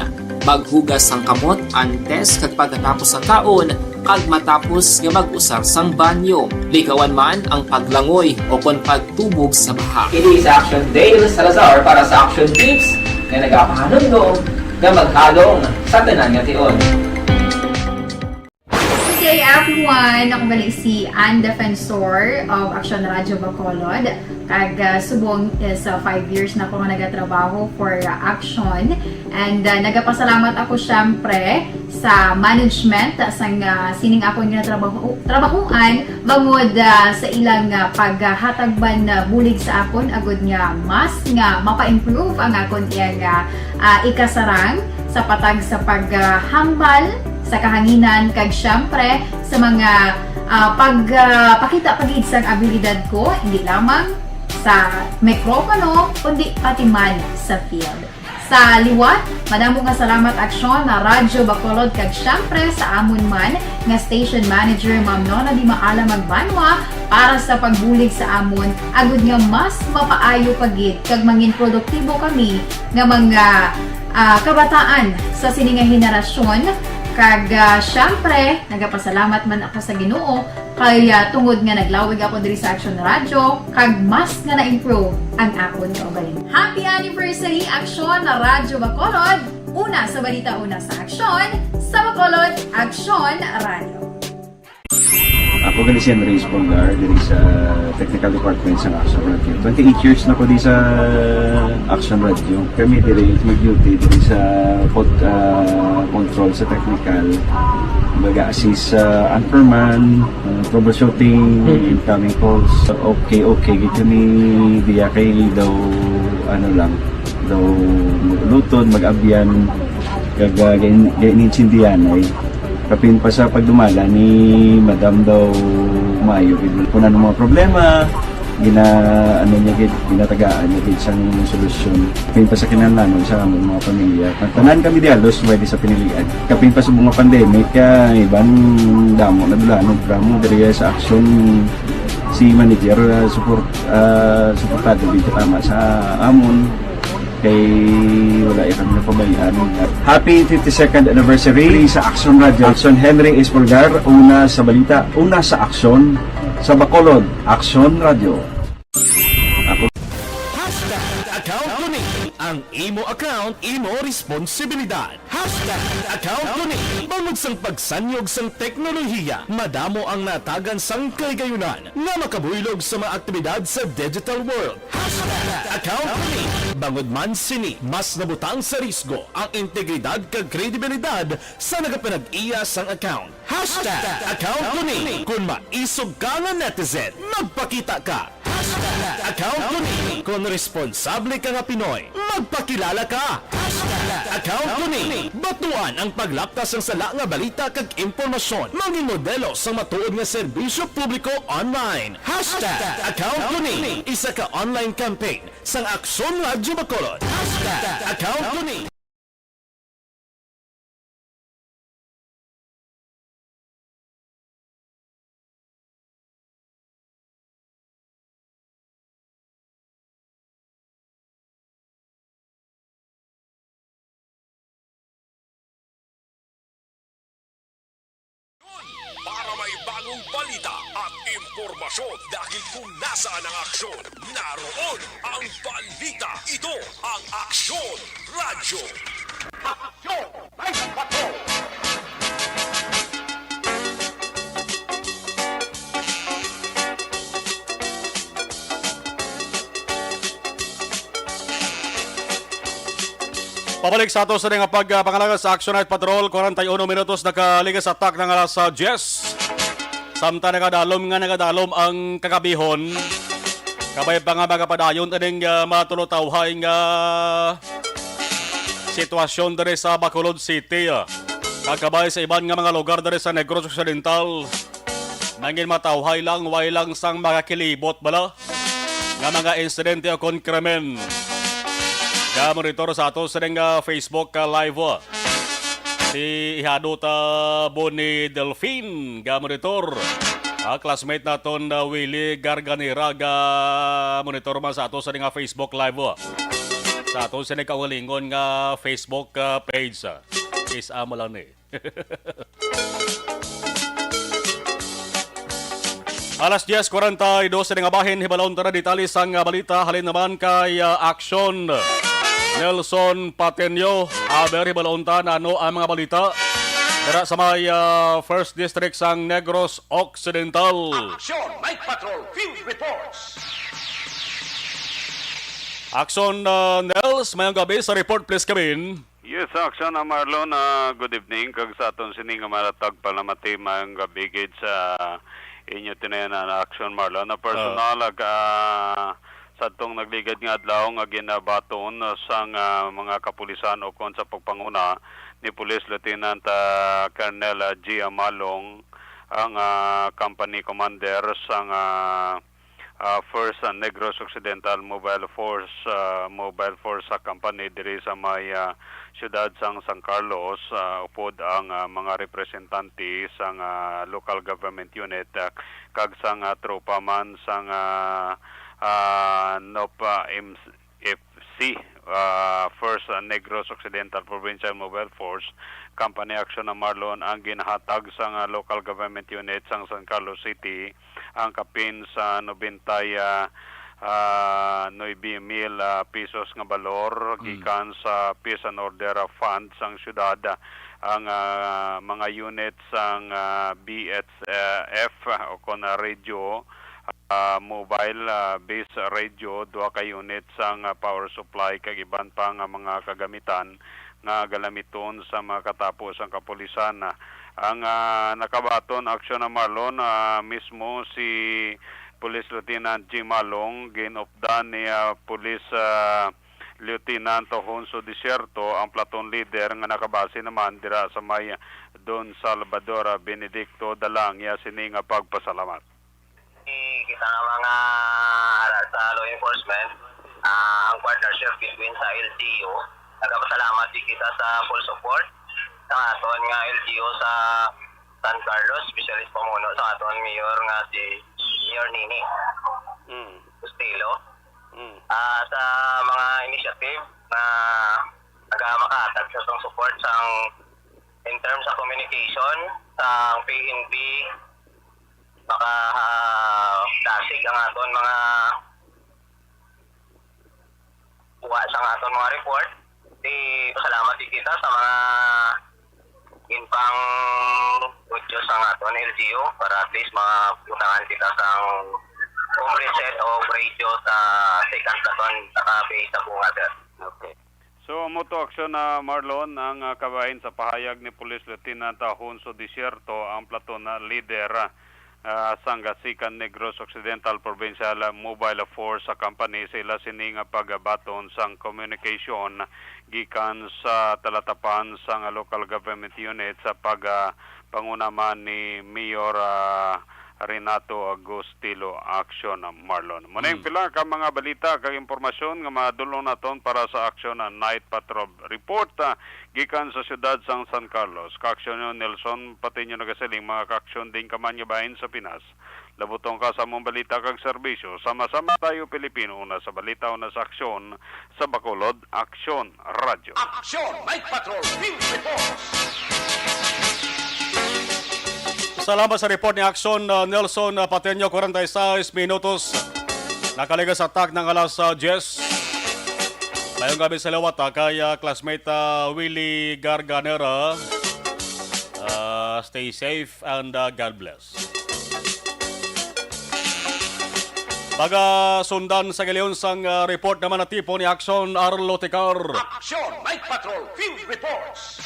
Maghugas sang kamot antes kag pagkatapos sang kaon, kag matapos nga mag-usar sang banyo. Likawan man ang paglangoy o kon pagtubog sa baha. Kini si Action Dale Salazar para sa Action Tips nga nagapahanumdom nga maghalong sa tanan nga tion. Good day, everyone! Ako gali si Ann Defensor of Action Radio Bacolod. Kag, ah, subong is, ah, five years na ako nga nagatrabaho for, ah, Action. And, ah, nagapasalamat ako, syempre, sa management, ah, sang, ah, sining akon nga trabaho, trabahoan, bangod, ah, sa ilang, ah, paghatag man, ah, bulig sa akon, agud nga mas nga mapa-improve ang akon iyang, ah, ah, ikasarang sa patag sa paghambal sa kahanginan, kag syempre sa mga, ah, pag, ah, pakita pa gid sang abilidad ko, hindi lamang sa mikropono, kundi pati man sa field. Sa liwat, madamo nga salamat, Aksyon, na Radyo Bacolod, kag syempre sa amon man nga station manager, Ma'am Nona Di Maala Magbanwa, para sa pagbulig sa amon, agud nga mas mapaayo pa gid kag mangin produktibo kami nga mga, ah, kabataan sa sini nga henerasyon. Kag, ah, syempre, nagapasalamat man ako sa Ginoo kay, ah, tungod nga naglawig ako diri sa Action Radio, kag mas nga na-improve ang akon kaugalingon. Happy anniversary, Aksyon na Radyo Bacolod! Una sa balita, una sa aksyon, sa Bacolod, Aksyon Radio. Ako gali si Andres Polgar, diri sa technical department sa Action Radio. Twenty-eight years na ko di sa Action Radio. Kami diri mag-duty diri sa pod-, ah, control sa technical. Baga assist sa anchorman, ah, troubleshooting, Mhm. incoming calls. Okay, okay, gid kami diya kay daw, ano lang, daw mag-ulutod, mag-abyan, kag, ah, gain-, gainintindihan ay. Kapin pa sa pagdumala ni Madam daw maayo gid. Kung ano mga problema, gina-, ano niya gid, ginatagaan niya gid sang solusyon. Kapin pa sa kinahanglanon sa among mga pamilya. Tanan kami di halos pwede sa pinilian. Kapin pa sa mga pandemic, kaya iban damo na dulanon, programa diri sa Action si manager, ah, support, ah, suportado gid tama sa amon. Kay wala ya kami napabayaan. Happy fifty-second anniversary sa Action Radio. Action Henry Espolgar, una sa balita, una sa aksyon, sa Bacolod, Action Radio. Ako. Hashtag account ko ni. Ang imo account, imo responsibilidad. Hashtag account ko ni. Bangod sang pagsanyog sang teknolohiya, madamo ang natagan sang kahigayunan nga makabuylog sa mga aktibidad sa digital world. Hashtag account ko ni. Bangod man sini, mas nabutang sa risgo ang integridad kag kredibilidad sa nagapanag-iya sang account. Hashtag account ko ni. Kon maisog ka nga netizen, magpakita ka. Hashtag account ko ni. Kon responsable ka nga Pinoy, magpakilala ka. Hashtag account ko ni. Batuan ang paglapta sang sala nga balita kag impormasyon. Mangin modelo sang matuod nga serbisyo publiko online. Hashtag account ko ni. Isa ka online campaign sang Aksyon Radyo Bacolod. Hashtag account ko ni. Para may bagong balita at impormasyon, dahil kung nasaan ang aksyon, naroon ang balita. Ito ang Aksyon Radyo. Aksyon! Pabalik sa ato sa nga pag, ah, pangalagad sa Action Night Patrol, kwarenta y uno minutos nakaligas sa tak ng alas, ah, diyes. Samtang nagadalom nga nagadalom ang kagabihon, kabay pa nga magapadayon ining, ah, matulotawhay nga sitwasyon diri sa Bacolod City, ah. Kag kabay sa iban nga mga lugar diri sa Negros Occidental. Nangin matawhay lang, way lang sang makakilibot bala nga mga insidente o kon krimen. Ga-monitor sa ato sining, ah, Facebook, ah, Live, ah, si Ihado ta Bonnie Delfin, ga-monitor. Ah, classmate naton, ah, Willie Garganera, ga-monitor man sa ato sining, ah, Facebook Live, ah. Sa ato sining kaugalingon nga Facebook, ah, page, ah. Is amo lang ni. Alas diez cuarenta y dos nga bahin, hibalon ta na detalye sang, ah, balita. Halin naman kay, ah, Aksyon Nelson Pateño. Aber, hibalon ta na ano ang mga balita dira sa may, ah, First District sang Negros Occidental. Action Night Patrol Field Reports. Aksyon, ah, Nels, mayong gabi. Sa report, please, Kevin. Yes, Aksyon, ah, Marlon, ah, good evening. Kag sa aton sini nga maratag palamati, mayong gabi gid sa inyo tinayanan, Aksyon, Marlon. Na personal, Ah. ag, ah, sa atong nagligad nga adlaw nga ginabaton sang, ah, mga kapulisan o kon sa pagpanguna ni Police Lieutenant, ah, Colonel, ah, G. Amalong, ang, ah, company commander sang, ah, ah, First, ah, Negros Occidental Mobile Force, ah, Mobile Force sa company diri sa may, ah, siyudad sang San Carlos, ah, upod ang, ah, mga representante sang, ah, local government unit, ah, kag sang, ah, tropa man sang, ah, ah, NOPA M F C, ah, First, ah, Negros Occidental Provincial Mobile Force Company Action na Marlon ang ginahatag sang, ah, local government unit sang San Carlos City ang kapin sa nobenta, ah, ah, nuebe mil, ah, pesos nga balor Mm. gikan sa Peace and Order, ah, Fund sang siyudad, ah, ang, ah, mga unit sang, ah, B H F, ah, o kon, ah, radio, ah, mobile, ah, base radio, duha ka unit sang, ah, power supply kag iban pa nga mga kagamitan nga galamiton sa mga katapo sang kapulisan. Ang, ah, nakabaton aksyon na Marlon, ah, mismo si Police Lieutenant G. Malong, ginupdan ni, ah, Police, ah, Lieutenant Honso Desierto, ang platoon leader nga nakabase naman dira sa may Don Salvador, ah, Benedicto. Dala niya sini nga pagpasalamat. Kita nga mga ara sa law enforcement, ah, ang partnership between sa L G U, nagapasalamat di kita sa full support sa aton nga L G U sa San Carlos, especially sa pamuno sa aton mayor nga si Mayor Nini Mm. Bustillo. Mm. Ah, sa mga initiative na naga-, makahatag sa atong support sang in terms sa communication, sa P N P, maka, ah, dasig ang aton mga kuha sa aton mga report. Di pasalamat di kita sa mga ginpang audio sa aton L G U para at least mabutangan kita sang complete set of radio sa second platoon naka-base sa Bunga, sir. Okay. So, amo to aksyon na Marlon ang, ah, kabahin sa pahayag ni Police Lieutenant, ah, Honso Desierto, ang platoon na leader, ah, sang Gasikan Negros Occidental Provincial Mobile Force sa company sa ila sini nga pagabaton sang communication gikan sa talatapan sang local government unit sa pag, ah, panguna man ni Mayor, ah, Renato Agustilo Action Marlon. Muna yung Mm. pila ka mga balita kag impormasyon nga madulong naton para sa Action Night Patrol Report, ah, gikan sa siyudad sang San Carlos. Kaaksyon nyo, Nelson, pati nyo nagasiling, mga kaaksyon din ka man nga bahin sa Pinas. Labutong ka sa among balita kag serbisyo. Sama-sama tayo, Pilipino, una sa balita, una sa aksyon, sa Bacolod Aksyon Radyo. Action Night Patrol Field Reports. Salamat sa report ni Action, uh, Nelson, uh, Pateño, kwarenta y seis minutos. Nakaligas sa tak ng alas, uh, diyes. Mayong gabi sa liwat, ah, kay, uh, classmate, uh, Willie Garganera. Uh, stay safe and, uh, God bless. Pagasundan sa giliyon sang, ah, report naman na tipo ni Action Arlo Ticar. Action Night Patrol Field Reports.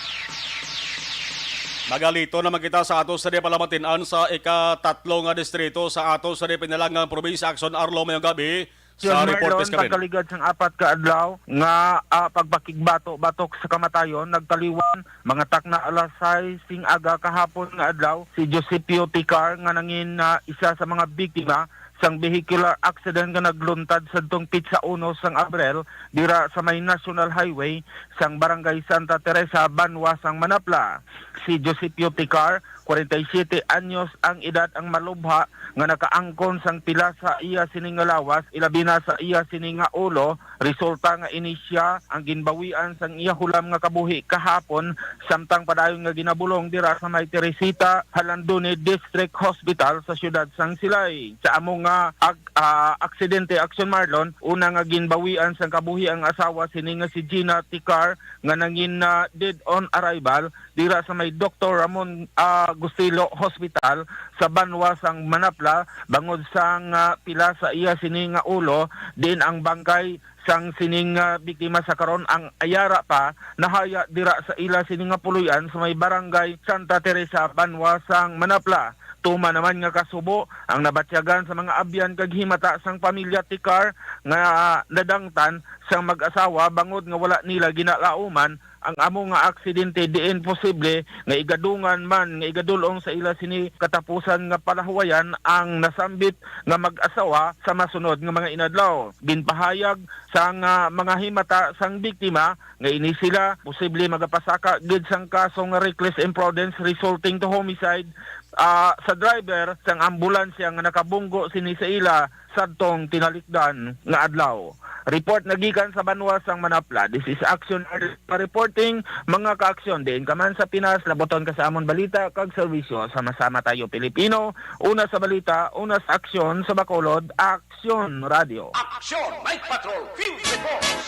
Magalito naman kita sa ato sa di palamatinan sa ikatatlo nga distrito sa ato sa di pinalangang probinsya. Action Arlo, mayong gabi. Sa report, Marlon, Miss Kabin, pagkaligad sang apat ka adlaw nga, ah, pagpakigbato batok sa kamatayon, nagtaliwan mga takna alas sais sing aga kahapon nga adlaw si Josepio Ticar nga nangin, ah, isa sa mga biktima sang vehicular accident nga nagluntad sadtong pitsa uno sang Abril dira sa may National Highway sang Barangay Santa Teresa, banwa sang Manapla. Si Josepio Ticar, kwarenta y siyete anyos ang edad, ang malubha nga nakaangkon sang pila sa iya sini nga lawas, ilabi na sa iya sini nga ulo, resulta nga ini sia ang ginbawian sang iya hulam nga kabuhi kahapon, samtang padayon nga ginabulong dira sa may Teresita, Jalandoni District Hospital sa siyudad sang Silay. Sa amo nga ag-, ah, aksidente, Action Marlon, una nga ginbawian sang kabuhi ang asawa sini nga si Gina Ticar nga nangin na dead on arrival dira sa may Doktor Ramon, ah, Gustilo Hospital sa banwa sang Manapla, bangod sang, ah, pila sa iya sini nga ulo, diin ang bangkay sang sining, ah, biktima sa karon ang ayara pa nahaya dira sa ila sini nga puloy-an sa may Barangay Santa Teresa, banwa sang Manapla. Tuman naman nga kasubo ang nabatyagan sa mga abyan kag himata sang pamilya Ticar nga nadangtan sang mag-asawa, bangod nga wala nila ginalauman ang amo nga aksidente, diin posible nga igadungan man nga igadul-ong sa ila sini katapusan nga palahuwayan ang nasambit nga mag-asawa sa masunod nga mga inadlaw. Ginpahayag sang, ah, mga himata sang biktima nga ini sila posible magapasaka gid sang kaso nga reckless imprudence resulting to homicide, ah, sa driver sang ambulansya nga nakabunggo sini sa ila sadtong tinalikdan nga adlaw. Report nagikan sa banwa sang Manapla. This is Action Arlista reporting. Mga ka-aksyon, diin ka man sa Pinas, labuton ka sa amon balita kag serbisyo. Sama-sama tayo, Pilipino. Una sa balita, una sa aksyon, sa Bacolod, Aksyon Radio. Action Night Patrol Field Reports.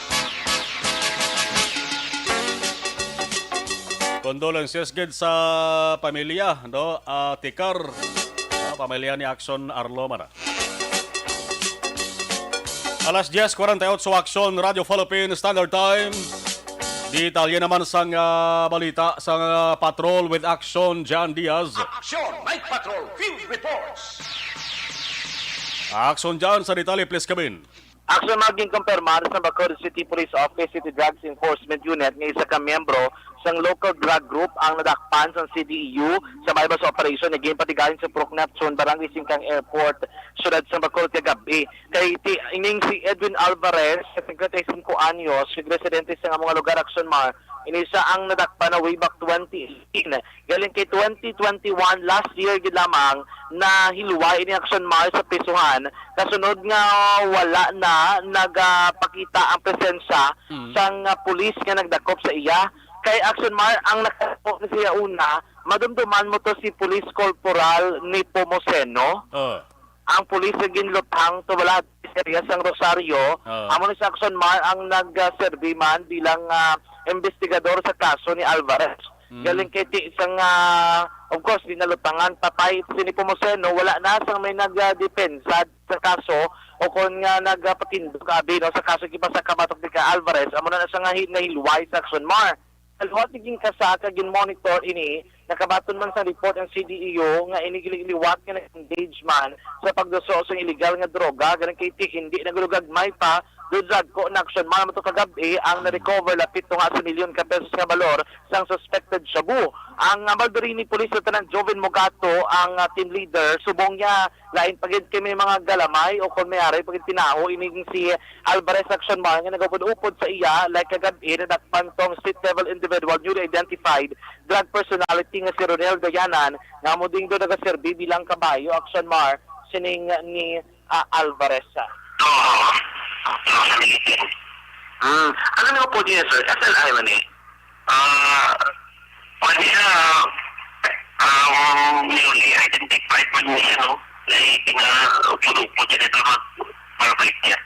Condolences gid sa pamilya, no? Ah, Ticar, ah, pamilya ni Action Arlo man. Alas diez cuarenta y ocho, Action Radio Philippine Standard Time. Detalye naman sang, ah, balita sang, ah, Patrol with Action John Diaz. Action Night Patrol Field Reports. Action John, sa detalye, please, Kabin. Action, maging kumpirmar sa Bacolod City Police Office City Drugs Enforcement Unit nga isa ka miyembro sang local drug group ang nadakpan sang C D E U sa may sa operasyon nga ginpatigayon sa Purok Neptune, Barangay Singkang Airport, siyudad sang Bacolod kagab-i. Kay ti-, ining si Edwin Alvarez, singkwenta y singko anyos, residente sa amo nga lugar, Action Mar, ini siya ang nadakpan na way back twenty eighteen. Galing kay twenty twenty-one, last year gid lamang, nahilway ini, Action Mar, sa prisuhan kasunod nga wala na nagapakita ang presensya Mm. sang, ah, pulis nga nagdakop sa iya. Kay, Action Mar, ang nakadakop na siya una, madumduman mo to, si Police Corporal Nepomuceno. Oh. Ang pulis nga ginlutang to wala sa area sang Rosario, Oh. amo ni si Action Mar ang nagserbi man bilang, ah, investigador sa kaso ni Alvarez. Mm. Galing kay ti-, sang, ah, of course, ginalutangan patay si Nepomuceno, wala na sang may nagadepensa sa kaso o kon nga nagapatindog abi, no, sa kaso gipasaka batok ni ka Alvarez. Amo na na siya nga hi-, nahilway sa Action Mar. Sa liwat ni ginkasaka, ginmonitor ini, nakabaton man sa report ang C D E U nga ini gili-, liwat nga nag-engage man sa pagduso sa illegal nga droga, galing kay ti-, hindi nagulugagmay pa, do drug ko na Action Mar, mato kagab-i ang na-recover lapit to nga sa milyon ka pesos nga balor sang suspected shabu. Ang, ah, Malverini Police Lieutenant Joven Mogato ang, ah, team leader, subong niya lain pa gid kay may mga galamay o kon may aray pa gid tinaho ining si Alvarez Action Mar nga nagupod-upod sa iya, like kagab-i, nadakpan tong street level individual, newly identified drug personality nga si Ronel Dayanan, nga amo ding do nagaserbi bilang kabayo, Action Mar, sining ni, ah, Alvarez. Oo. Sa Military. Hmm. Ano na po niya, sir? S L I man eh. Ah, pwede na, um, newly identified man niya, no? Na ipinag-upod-upod niya dito mag-, magbalik niya.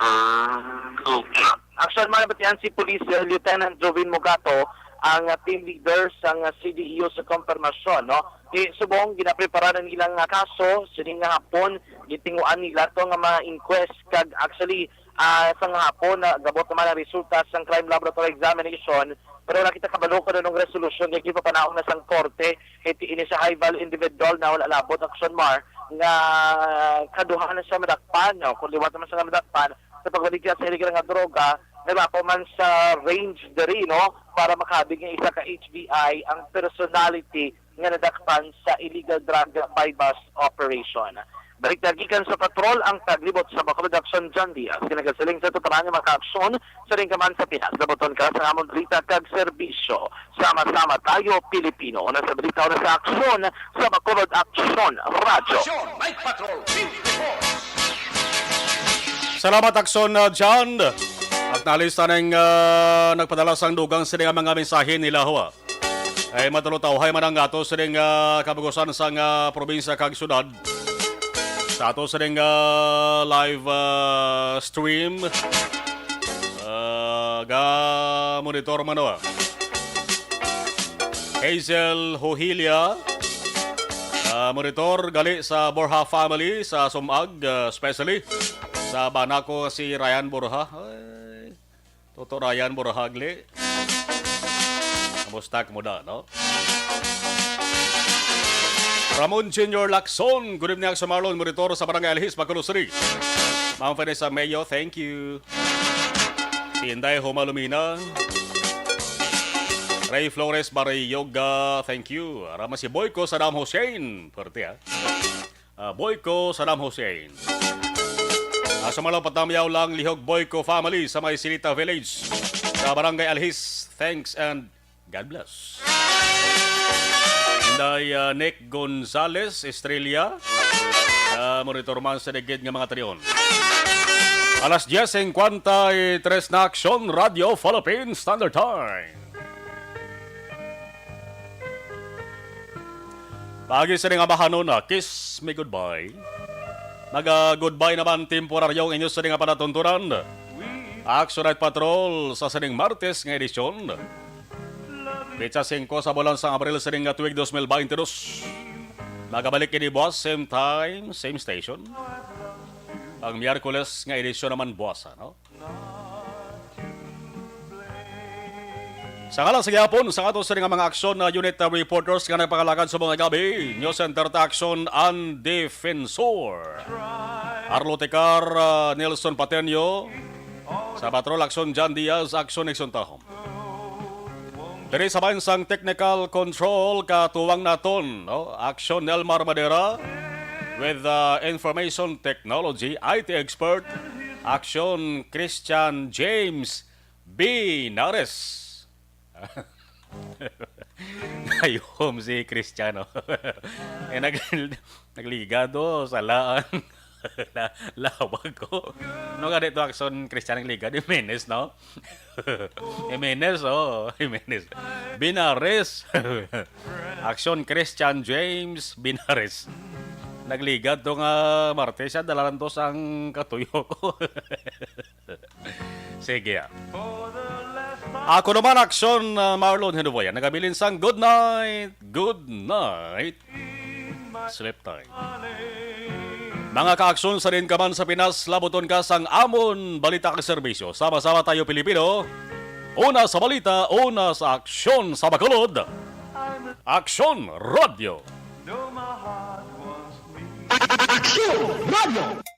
Ah, okay. Action Mar, nabatian si Police, uh, Lieutenant Joven Mogato, ang, uh, team leader sang, uh, C D E U sa kompirmasyon, no? Di subong ginaprepara na nilang, uh, kaso, sining nga hapon, gitinguan nila to nga ma-inquest kag actually, ah, sa nga hapon, nagabot naman ang resulta sang crime laboratory examination Pero wala kita kabalo kung anong resolusyon nga ginpapanaog na sang korte kay ti ini sa high value individual na wala labot, Action Mar, nga kaduha na siya madakpan, no? Kung liwat naman siya nga madakpan sa pagbaligya sa illegal nga droga, naglapaw man sa range diri, no? Para makabig nga isa ka H B I ang personality nga nadakpan sa illegal drug buy-bust operation. Balik na gikan sa patrol ang taglibot sa Bacolod Action, John Diaz. Ginagasiling sa tuturan nga makaaksyon sa rin ka man sa Pinas. Labuton ka sa amon balita kag serbisyo. Sama-sama tayo, Pilipino. Una sa balita, una sa aksyon sa Bacolod Action Radyo. Action, Night Patrol, Field Report. Salamat, Aksyon, uh, John. At nalista ning, uh, nagpadala sang dugang sini nga mga mensahe nila, ho, ah. Ay, matulutawhay man ang ato sining, ah, kabugusan sang, ah, probinsya kag syudad. Sa ato sining, ah, live, ah, stream, ah, ga monitor man, oh. Hazel Hohilia, ah, monitor gali sa Borja family sa Sumag, ah, especially sa bana ko si Ryan Borja. Ay, Toto Ryan Borja, gali. Kamusta, kumuda, no? Ramon Junior Lacson, good evening, Aksyon Marlon, monitor sa Barangay Alhis, Bacolod City. Ma'am Vanessa Mayo, thank you. Si Inday Homa Lumina. Ray Flores Barrioga, thank you. Rama si Boyko Saddam Hussein, pwerte, ah. Ah, Boyko Saddam Hussein. Ah, sa Malaw Patamyaw lang, Lihog Boyko family sa may Silita Village, sa Barangay Alhis. Thanks and God bless. Inday, ah, Nick Gonzales Estrella, ah, monitor man sa digid nga mga tion. Alas diez cincuenta y tres na, Aksyon Radio Philippine Standard Time. Paagi sa nga bahanon na, kiss me goodbye. Maga-goodbye naman temporaryo ang inyo sa nga panatuntunan. Action Night Patrol sa sining Martes nga edisyon. Petsa singko sa bulan sang Abril sining nga tuig dos mil baynte dos. Magabalik ini buwas, same time, same station. Ang Miyerkules nga edisyon naman buwas, ano? Sa ngalan sa gihapon, sa ato sini nga mga aksyon na unit, uh, reporters nga nagpangalagad sa mga gabi, News Center ta Aksyon, ang Defensor. Arlo Tecar, uh, Nelson Patenio, sa Patrol Aksyon, John Diaz, Aksyon Nixon Tahom. Diri sa bahin sang technical control, katuwang naton, no? Aksyon Nelmar Madera, with, uh, information technology, I T expert, Aksyon Christian James Binares. Nahihom si Cristiano. Eh, nag-, nagligad, oh, salaan. La-, lawag ko. Ano ka dito, Aksyon Christian, nagligad? Jimenez, no? Jimenez, oh, Jimenez. Binares. Aksyon Christian James Binares. Nagligad to nga Martes siya, dalaran to sang katuyo ko. Sige, ah. Ako naman, Aksyon, ah, Marlon Hinuboyan, nagabilin sang good night, good night, sleep tight. Mga kaaksyon sa din ka man sa Pinas, labuton ka sang amon balita kag serbisyo. Sama-sama tayo, Pilipino. Una sa balita, una sa aksyon sa Bacolod. Aksyon Radio. Aksyon Radio.